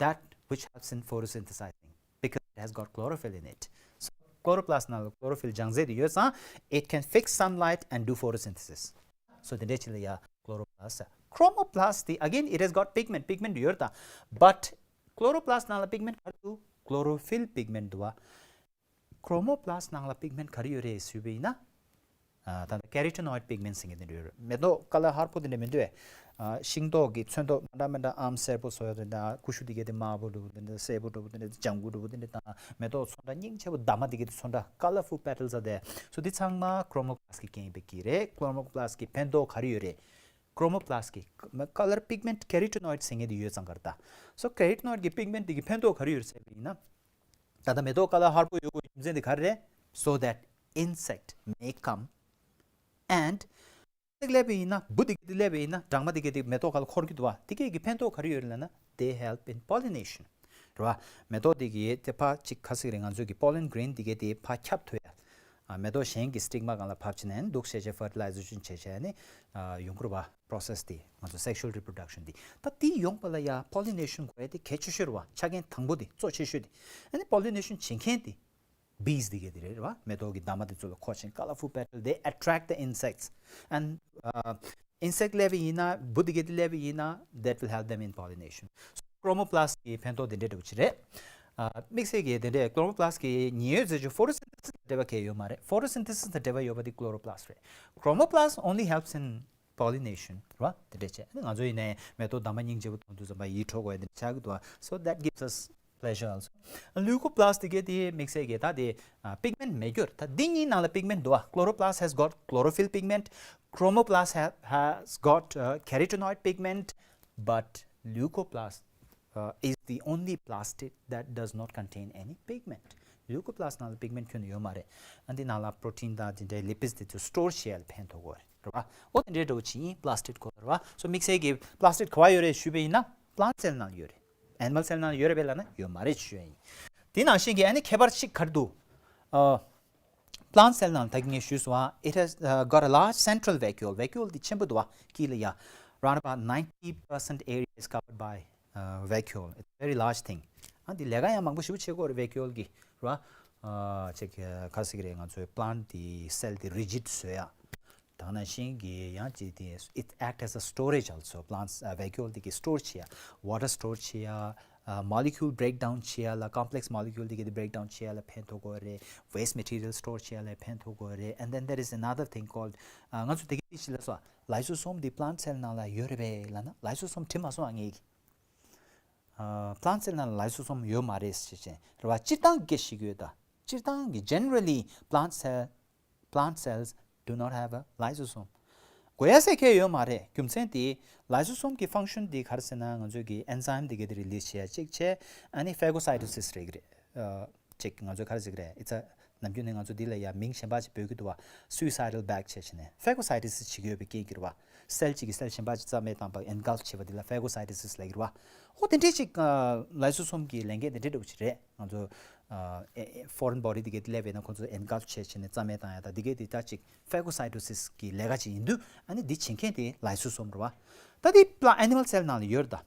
that which helps in photosynthesizing because it has got chlorophyll in it. So chloroplast ནང་ལ་chlorophyll སྦྱང་རྩལ་དེ་ཡོད་ཙང་། it can fix sunlight and do photosynthesis. so དེ་འདྲས་ཅིག་ལ་ཡ་chloroplast། chromoplast དེ་again it has got pigment. pigment ཡོད་ད། but chloroplast ནང་ལ་pigment ག་རེ་འདུག chlorophyll pigment འདུག་བ། chromoplast ནང་ལ་pigment ག་རེ་ཡོད་རེད་ཞུས་པ་ཡིན་ན། ཨ། ད་ལྟ་carotenoid pigment ཟེར་མཁན་དེ་འདྲ་ཡོད་རེད། མེ་ཏོག་ཀ་ལར་ཧར་པོ་དེ་འདྲ་མི་འདུག་གས། ཨ། ཤིང་ཏོག་གི་ཚོན་མདོག་མ་འདྲ་མི་འདྲ། ཨམ་སེར་པོ་བཟོ་ཡ་དེ་འདྲ། ཀུ་ཤུ་དེ་གས་དེ་དམར་པོ་འདྲ་པོ་དེ་འདྲ། སེར་པོ་འདྲ་པོ་དེ་འདྲ། ལྗང་གུ་འདྲ་པོ་དེ་འདྲ་དང་། མེ་ཏོག་ཚོན་ཁྲ་སྙིང་རྗེ་པོ་འདབ་མ་དེ་གས་དེ་ཚོན་ཁྲ། colorful petals are there. so འདི་ཚང་མ་chromoplast གི་རྐྱེན་པས་ཀྱི་རེད། chromoplast གི་ཕན་ཐོགས་ག་རེ་ཡོད་རེད། chromoplast གི་color pigment carotenoid ཟེར་མཁན་དེ་ཡོད་ཙང་ག་རེད་ད། so carotenoid གི་pigment དེ་གི་ཕན་ཐོགས་ག་རེ་ཡོད་རེད་ཟེར་བ་ཡིན་ན། ད་ལྟ་མེ་ཏོག་ཀ་ལར་ཧར་པོ་ཡོད་དགོས་རྒྱུ་མཚན་དེ་ག་རེ་རེད། so that insect may come and ཨིན་སེག་སླེབས་པ་ཡིན་ན། འབུ་དེ་གས་དེ་སླེབས་པ་ཡིན་ན། སྦྲང་མ་དེ་གས་དེ་མེ་ཏོག་སྒང་ལ་འཁོར་གྱི་འདུག་བ། དེ་གས་ཀྱི་ཕན་ཐོགས་ག་རེ་ཡོད་རེད་ལབ་ན། they help in pollination རེད་བ། མེ་ཏོག་དེ་གས་དེ་ཕར་ཅིག་ག་ཟེར་གྱི་རེད། ང་ཚོ་གི་pollen grain དེ་གས་དེ་ཕར་ཁྱབ་ཐུབ་ཡ། ཨ། མེ་ཏོག་གཞན་གྱི་སི་ཊིག་མ་སྒང་ལ་བབས་བྱས་ནས་འདུག་བྱས་བྱས་ཕར་ཊི་ལའི་ཛེ་ཤན་བྱས་བྱས་ནས། ཨ། ཡོང་གི་རེད་བ། process དེ། ང་ཚོ་sexual reproduction དེ། ད་དེ་ཡོང་བ་ལ་ཡ་pollination དགོས་ཡ་དེ་གལ་ཆེ་ཤོས་རེད་བ། ཆ་རྐྱེན་དང་པོ་དེ། གཙོ་ཆེ་ཤོས་དེ། ཨ་ནི་pollination བྱེད་མཁན་དེ་bees དེ་གས་དེ་རེད་བ། མེ་ཏོག་གི་འདབ་མ་དེ་ཚོ་ལ་འཁོར་བྱས། colorful petal, they attract the insects and, uh, ཨིན་སེག་སླེབས་པ་ཡིན་ན། འབུ་དེ་གས་དེ་སླེབས་པ་ཡིན་ན། that will help them in pollination. chromoplast གི་ཕན་ཐོགས་དེ་འདྲས་འདྲ་པོ་ཅིག་རེད། ཨ། དམིགས་བསལ་གྱི་དེ་འདྲས་chromoplast གི་ཉེན་གཡོལ་ཟེར་རྒྱུ་photosynthesis དང་འབྲེལ་བ་གང་ཡང་ཡོད་མ་རེད། photosynthesis དང་འབྲེལ་བ་ཡོད་པ་དེ་chloroplast རེད། chromoplast only helps in pollination རེད་བ། དེ་འདྲས་བྱས། ང་ཚོ་ཡིན་ནའི་མེ་ཏོག་འདབ་མ་སྙིང་རྗེ་པོ་མཐོང་དུས་ཙམ་པ་ཡིད་འཕྲོག་དགོས་དེ་འདྲས་ཆགས་ཀྱི་འདུག so that gives us pleasure also. leucoplast དེ་གས་དེ་དམིགས་བསལ་གྱི་ད་དེ། ཨ། pigment མེད་རྒྱུ་རེད། ད་འདི་གཉིས་ནང་ལ་pigment འདུག་བ། chloroplast has got chlorophyll pigment. chromoplast ha- has got, uh, carotenoid pigment. but leucoplast, uh, is the only plastid that does not contain any pigment. leucoplast ནང་ལ་pigment ཁྱོན་ནས་ཡོད་མ་རེད། ཨ། འདི་ནང་ལ་protein དང་དེ་འདྲའི་lipids དེ་ཚོ་store བྱེད་ཡ་ལ་ཕན་ཐོགས་ཀྱི་རེད་བ། འོ་དེ་འདྲའི་འདྲ་པོ་ཅིག་ཡིན། plastid ཁོ་རེད་བ། so དམིགས་བསལ་གྱི་plastid ག་པར་ཡོད་རེད་ཞུས་པ་ཡིན་ན། plant cell ནང་ཡོད་རེད། animal cell ནང་ཡོད་རེད་པས་ལབ་ན་ཡོད་མ་རེད་ཞུ་ཡ་ཡིན། དེ་ནང་བཞིན་གྱི་ཨ་ནི་ཁྱད་པར་གཅིག་ག་རེ་འདུག་ཨ། plant cell ནང་ད་གིན་ངས་ཞུས་སོང་ཨ། it has, uh, got a large central vacuole. vacuole དེ་ཆེན་པོ་འདུག་བ། དཀྱིལ་ལ་ཡ། round about ninety percent area is covered by, uh, vacuole. It's a very large thing. ཨ། འདི་ལས་ཀ་ཡང་མང་པོ་ཞེ་པོ་བྱེད་ཀྱི་ཡོད་རེད། vacuole གི་རེད་བ། ཨ། ཅིག་ག་རེ་ཟེར་གྱི་རེད། ང་ཚོའི་plant དེ་cell དེ་rigid བཟོ་ཡ། དེ་ནང་བཞིན་གྱི་ཡང་ཅིག་དེ། it act as a storage also. plants, uh, vacuole དེ་གིས་store བྱེད་ཡ། water store བྱེད་ཡ། ཨ། molecule breakdown བྱེད་ཡ་ལ། complex molecule དེ་གིས་དེ་breakdown བྱེད་ཡ་ལ་ཕན་ཐོགས་ཀྱི་ཡོད་རེད། waste material store བྱེད་ཡ་ལ་ཕན་ཐོགས་ཀྱི་ཡོད་རེད། and then there is another thing called, ཨ། ང་ཚོ་དེ་གིས་ཅི་ལབ་སོང་། lysosome དེ་plant cell ནང་ལ་ཡོད་རེད་པས་ལབ་ན། lysosome དྲིས་མ་སོང་ཨ་ངས། ཨ། plant cell ནང་ལ་lysosome ཡོད་མ་རེད་ཟེར་བྱས་རེད་བ། སྤྱིར་བཏང་གི་ཞིག་ཡོད་ད། སྤྱིར་བཏང་གི་generally plant cell plant cells do not have a lysosome. དགོས་ཡ་ཟེར་གང་ཡང་ཡོད་མ་རེད། རྒྱུ་མཚན་དེ་lysosome གི་function དེ་ག་རེ་ཟེར་ན། ང་ཚོས་ཀྱི་enzyme དེ་གས་དེ་release བྱེད་ཡ་གཅིག་བྱས། ཨ་ནི་phagocytosis རེད་ཀྱི་རེད། ཨ། ཅིག་ང་ཚོས་ག་རེ་ཟེར་གྱི་རེད། it's a ནམ་རྒྱུན་ནས་ང་ཚོ་འདི་ལ་ཡ་མིང་གཞན་པ་ཅིག་འབོད་ཀྱི་འདུག་བ། suicidal བེག་བྱས་བྱས་ནས་phagocytosis བྱེད་ཀྱི་ཡོད་པའི་རྐྱེན་གྱིས་རེད་བ། cell གཅིག་གིས་cell གཞན་པ་ཅིག་རྩ་མེད་བཏང་བ། engulf བྱེད་པ་འདི་ལ་phagocytosis ལབ་ཀྱི་རེད་བ། ཨོ་དེ་འདྲས་ཅིག་ཨ། lysosome གི་ལས་འགན་དེ་འདྲས་འདྲ་པོ་ཅིག་རེད། ང་ཚོ་ཨ། ཨེ། ཨེ། foreign body དེ་གས་དེ་སླེབས་པ་ཡིན་ན་ཁོང་ཚོ་engulf བྱས་བྱས་ནས་རྩ་མེད་བཏང་ཡ་དང་། དེ་གས་དེ་ད་ཅིག phagocytosis གི་ལས་ཀ་ཅིག་ཡིན་དུས། ཨ་ནི་འདི་བྱེད་མཁན་དེ་lysosome རེད་བ། ད་དེ་pla- animal cell ནང་ལ་ཡོད་རེད་ད།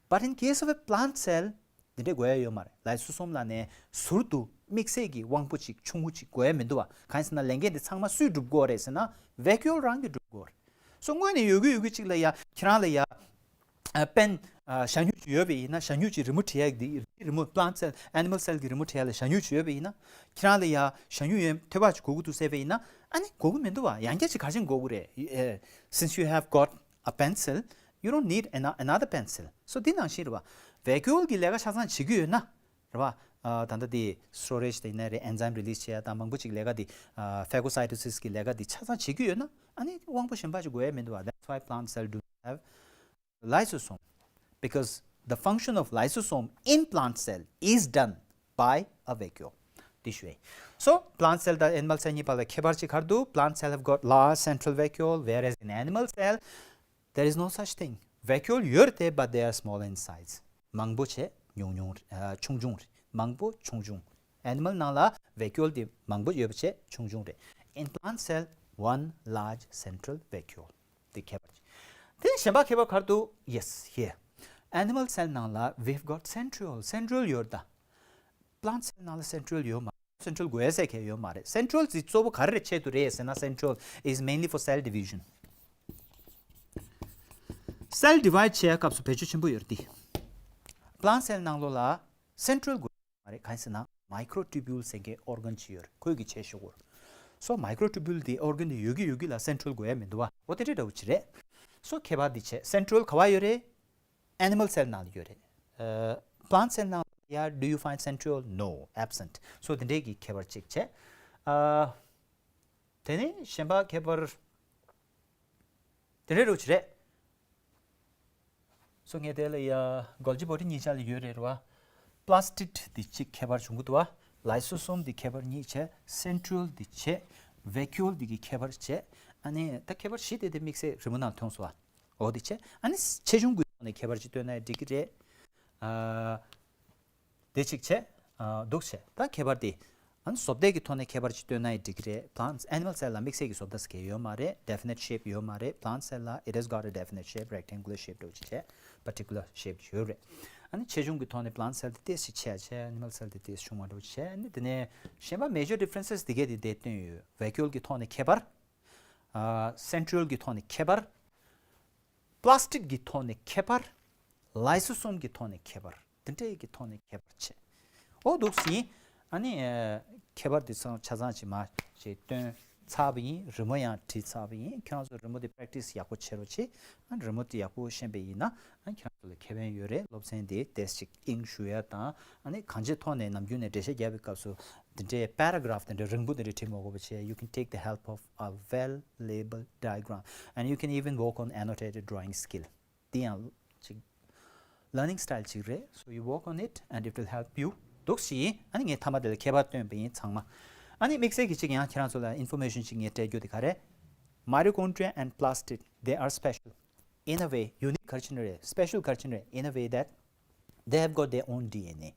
but in case of a plant cell འདི་འདྲས་དགོས་ཡ་ཡོད་མ་རེད། lysosome ལབ་ནས་ཟུར་དུ་དམིགས་བསལ་གྱི་དབང་པོ་ཅིག་ཆུང་ངུ་ཅིག་དགོས་ཡ་མི་འདུག་བ། གང་ཡིན་ཟེར་ན་ལས་འགན་དེ་ཚང་མ་སུས་སྒྲུབ་དགོས་རེད་ཟེར་ན། vacuole རང་གིས་སྒྲུབ་དགོས་རེད། so དངོས་གནས་ཡོད་རྒུ་ཡོད་རྒུ་ཅིག་ལ་ཡ། ཁྱེད་རང་ལ་ཡ། ཨ། pen ཨ། ཞ་སྨྱུག་ཅིག་ཡོད་པ་ཡིན་ན། ཞ་སྨྱུག་ཅིག་རི་མོ་བྲིས་ཡ་གི། རི་མོ། plant cell animal cell གི་རི་མོ་བྲིས་ཡ་ལ་ཞ་སྨྱུག་ཅིག་ཡོད་པ་ཡིན་ན། ཁྱེད་རང་ལ་ཡ་ཞ་སྨྱུག་ཡོད་ཐོལ་པ་ཅིག་དགོས་ཀྱི་འདུག་ཟེར་བ་ཡིན་ན། ཨ་ནི་དགོས་ཀྱི་མི་འདུག་བ། ཡང་བསྐྱར་ཅིག་ག་ཅིག་དགོས་ཀྱི་རེད། ཨེ། since you have got a pencil, you don't need an- another pencil. So འདི་ནང་བཞིན་རེད་བ། vacuole གི་ལས་ཀ་ཆ་ཚང་བྱེད་ཀྱི་ཡོད་ན་རེད་བ། ཨ་ད་ལྟ་དེ་storage དེ་ཡིན་ན་རེད། enzyme release བྱེད་ཡ་དང་མང་པོ་ཅིག་ལས་ཀ་དེ། ཨ་phagocytosis གི་ལས་ཀ་དེ་ཆ་ཚང་བྱེད་ཀྱི་ཡོད་ན་ཨ་ནི་དབང་པོ་གཞན་པ་ཅིག་དགོས་ཡ་མི་འདུག་བ། That's why plant cell do not have lysosome, because the function of lysosome in plant cell is done by a vacuole. འདི་ཞུ་ཡིན། So plant cell དང་animal cell གཉིས་བར་ལ་ཁྱད་པར་ཅིག་ག་རེ་འདུག plant cell have got large central vacuole, whereas in animal cell there is no such thing. vacuole ཡོད་རེད་དེ། but they are small in size. མང་པོ་བྱས་ཉུང་ཉུང་རེད། ཨ་ཆུང་ཆུང་རེད། མང་པོ་ཆུང་ཆུང་། animal ནང་ལ་vacuole དེ་མང་པོ་ཡོད་པ་བྱས་ཆུང་ཆུང་རེད། In plant cell, one large central vacuole. དེ་ཁྱད་པར་ཅིག་དེ་གཞན་པ་ཁྱད་པར་ག་རེ་འདུག Yes, here. animal cell ནང་ལ་we've got centriole. centriole ཡོད་ད། plant cell ནང་ལ་centriole ཡོད་མ། centriole དགོས་ཟེར་མཁན་ཡོད་མ་རེད། centriole དེ་གཙོ་བོ་ག་རེ་ཆེད་དུ་རེད་ཟེར་ན། centriole is mainly for cell division. cell divide བྱེད་ཡ་སྐབས་སུ་བེད་སྤྱོད་ཆེན་པོ་ཡོད་རེད་དེ། plant cell ནང་ལོགས་ལ་centriole དགོས་མ་རེད། གང་ཡིན་ཟེར་ན་microtubule ཟེར་མཁན་organ ཅིག་ཡོད་རེད། ཁོས་ཀྱི་བྱས་ཤོག་གོ། so microtubule དེ་organ དེ་ཡོད་ཀྱི་ཡོད་ཀྱི་ལ་centriole དགོས་ཡ་མི་འདུག་བ། འོ་དེ་འདྲ་འདྲ་བོ་ཅིག་རེད། so ཁྱད་པར་འདི་བྱས། centriole ག་བ་ཡོད་རེད། animal cell ནང་ལ་ཡོད་རེད། ཨ་plant cell ནང་ལ་ཡ་do you find centriole? No, absent. so དེ་འདྲའི་གི་ཁྱད་པར་ཅིག་བྱས། ཨ་དེ་ནས་གཞན་པ་ཁྱད་པར་དེ་འདྲའི་རུ་ཅིག་རེད། སོ་ངས་དེ་ལ་ཡ་Golgi་body གཉིས་ཆ་ལ་ཡོད་རེད་རེད་བ། plastid འདི་གཅིག་ཁྱད་པར་བྱུང་གི་འདུག་བ། lysosome འདི་ཁྱད་པར་གཉིས་བྱས། centriole འདི་བྱས། vacuole འདི་གི་ཁྱད་པར་བྱས། ཨ་ནི་ད་ཁྱད་པར་བཞི་དེ་དེ་དམིགས་བསལ་རི་མོ་ནང་མཐོང་སོང་བ། འོ་འདི་བྱས། ཨ་ནི་ཆེ་ཆུང་གི་ཐོག་ནས་ཁྱད་པར་ཅིག་སྟོན་ན་འགྲིག་གི་རེད། ཨ་དེ་གཅིག་བྱས། ཨ་འདུག་བྱས། ད་ཁྱད་པར་དེ། ཨ་ནི་བཟོ་ལྟ་གི་ཐོག་ནས་ཁྱད་པར་ཅིག་སྟོན་ན་ཡང་འགྲིག་གི་རེད། plants animal cell ལ་དམིགས་བསལ་གྱི་བཟོ་ལྟ་ཟེར་མཁན་ཡོད་མ་རེད། definite shape ཡོད་མ་རེད། plant cell ལ་it has got a definite shape, rectangular shape འདྲ་བོ་ཅིག་བྱས། particular shape ཅིག་ཡོད་རེད། ཨ་ནི་ཆེ་ཆུང་གི་ཐོག་ནས་plant cell དེ་ཏོག་ཙམ་ཆེ་བ་བྱས། animal cell དེ་ཏོག་ཙམ་ཆུང་བ་འདྲ་བོ་ཅིག་བྱས། ཨ་ནི་དེ་ནས་གཞན་པ་major differences དེ་གས་དེ་འདིར་སྟོན་ཡོད། vacuole གི་ཐོག་ནས་ཁྱད་པར། ཨ་centriole གི་ཐོག་ནས་ཁྱད་པར། plastid གི་ཐོག་ནས་ཁྱད་པར། lysosome གི་ཐོག་ནས་ཁྱད་པར། དེ་འདྲའི་གི་ཐོག་ནས་ཁྱད་པར་བྱེད། འོ་འདུག་སེ་ཡིན། ཨ་ནི་ཨ་ཁྱད་པར་དེ་ཚང་ཆ་ཚང་ཅིག་མར་ཅིག་སྟོན་ཚར་བ་ཡིན། རི་མོ་ཡང་བྲིས་ཚར་བ་ཡིན། ཁྱེད་རང་ཚོ་རི་མོ་དེ་practice ཡག་པོ་བྱེད་རོགས་བྱེད། ཨ་རི་མོ་དེ་ཡག་པོ་ཤེས་པ་ཡིན་ན་ཨ་ཁྱེད་རང་ཚོ་ལ་ཁེ་ཕན་ཡོད་རེད། སློབ་ཚན་དེ་ཏོག་ཙམ་ཅིག་དབྱིངས་ཞུགས་ཡ་དང་། ཨ་ནི་གང་ཅིའི་ཐོག་ནས་ནམ་རྒྱུན་ནས་འགྲེལ་བཤད་རྒྱག་པའི་སྐབས་སུ་འདི་འདྲའི་paragraph དེ་འདྲའི་རིང་པོ་དེ་འདྲ་བྲིས་མ་དགོས་པ་བྱས། you can take the help of a well labeled diagram and you can even work on annotated drawing skill. དེ་ཡང་ཅིག་learning style ཅིག་རེད། so you work on it and it will help you. འདུག་སེ་ཡིན། ཨ་ནི་ངས་མཐའ་མ་དེ་ལ་ཁྱད་པར་སྟོན་པ་ཡིན་ཚང་མ། ཨ་ནི་དམིགས་བསལ་གྱི་ཅིག་ཡང་ཁྱེད་རང་ཚོ་ལ་information ཅིག་ངས་སྤྲད་རྒྱུ་དེ་ག་རེད། Mitochondria and plastid, they are special in a way, unique ག་རེ་བྱས་ནས་རེད། special ག་རེ་བྱས་ནས་རེད། in a way that they have got their own D N A.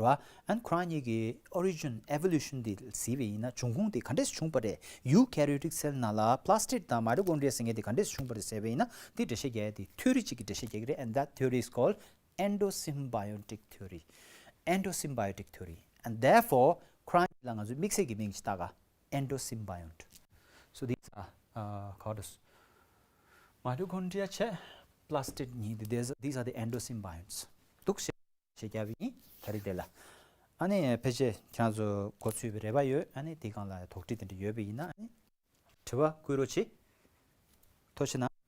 རེད་བ། ཨ་ནི་ཁོ་རང་གཉིས་ཀྱི་origin, evolution དེ་གཟིགས་པ་ཡིན་ན། འབྱུང་ཁུངས་དེ་ག་འདྲས་བྱུང་པ་རེད། eukaryotic cell ནང་ལ་plastid དང་mitochondria ཟེར་མཁན་དེ་ག་འདྲས་བྱུང་པ་རེད་ཟེར་བ་ཡིན་ན། དེ་འགྲེལ་བཤད་རྒྱག་ཡ་དེ་theory གཅིག་གི་འགྲེལ་བཤད་རྒྱག་གི་རེད། and that theory is called endosymbiotic theory. endosymbiotic theory. and therefore ཁོ་རང་གཉིས་ལ་ང་ཚོས་དམིགས་བསལ་གྱི་མིང་ཅིག་བཏགས་ག endosymbionts. so these are, uh, called as mitochondria བྱས་plastid གཉིས་དེ། these, these are the endosymbionts. འདུག་སེ་བྱས་རྒྱབ་ཡིན། ད་རེས་དེ་ལ། ཨ་ནི་ཕལ་ཆེར་ཁྱེད་རང་ཚོ་མགོ་ཚོས་པའི་རེ་བ་ཡོད། ཨ་ནི་དེ་སྒང་ལ་དོགས་འདྲི་དེ་འདྲ་ཡོད་པ་ཡིན་ན་ཨ་ནི་དྲི་བ་བསྐུར་རོགས་གྱིས། ཐུགས་རྗེ་གནང་།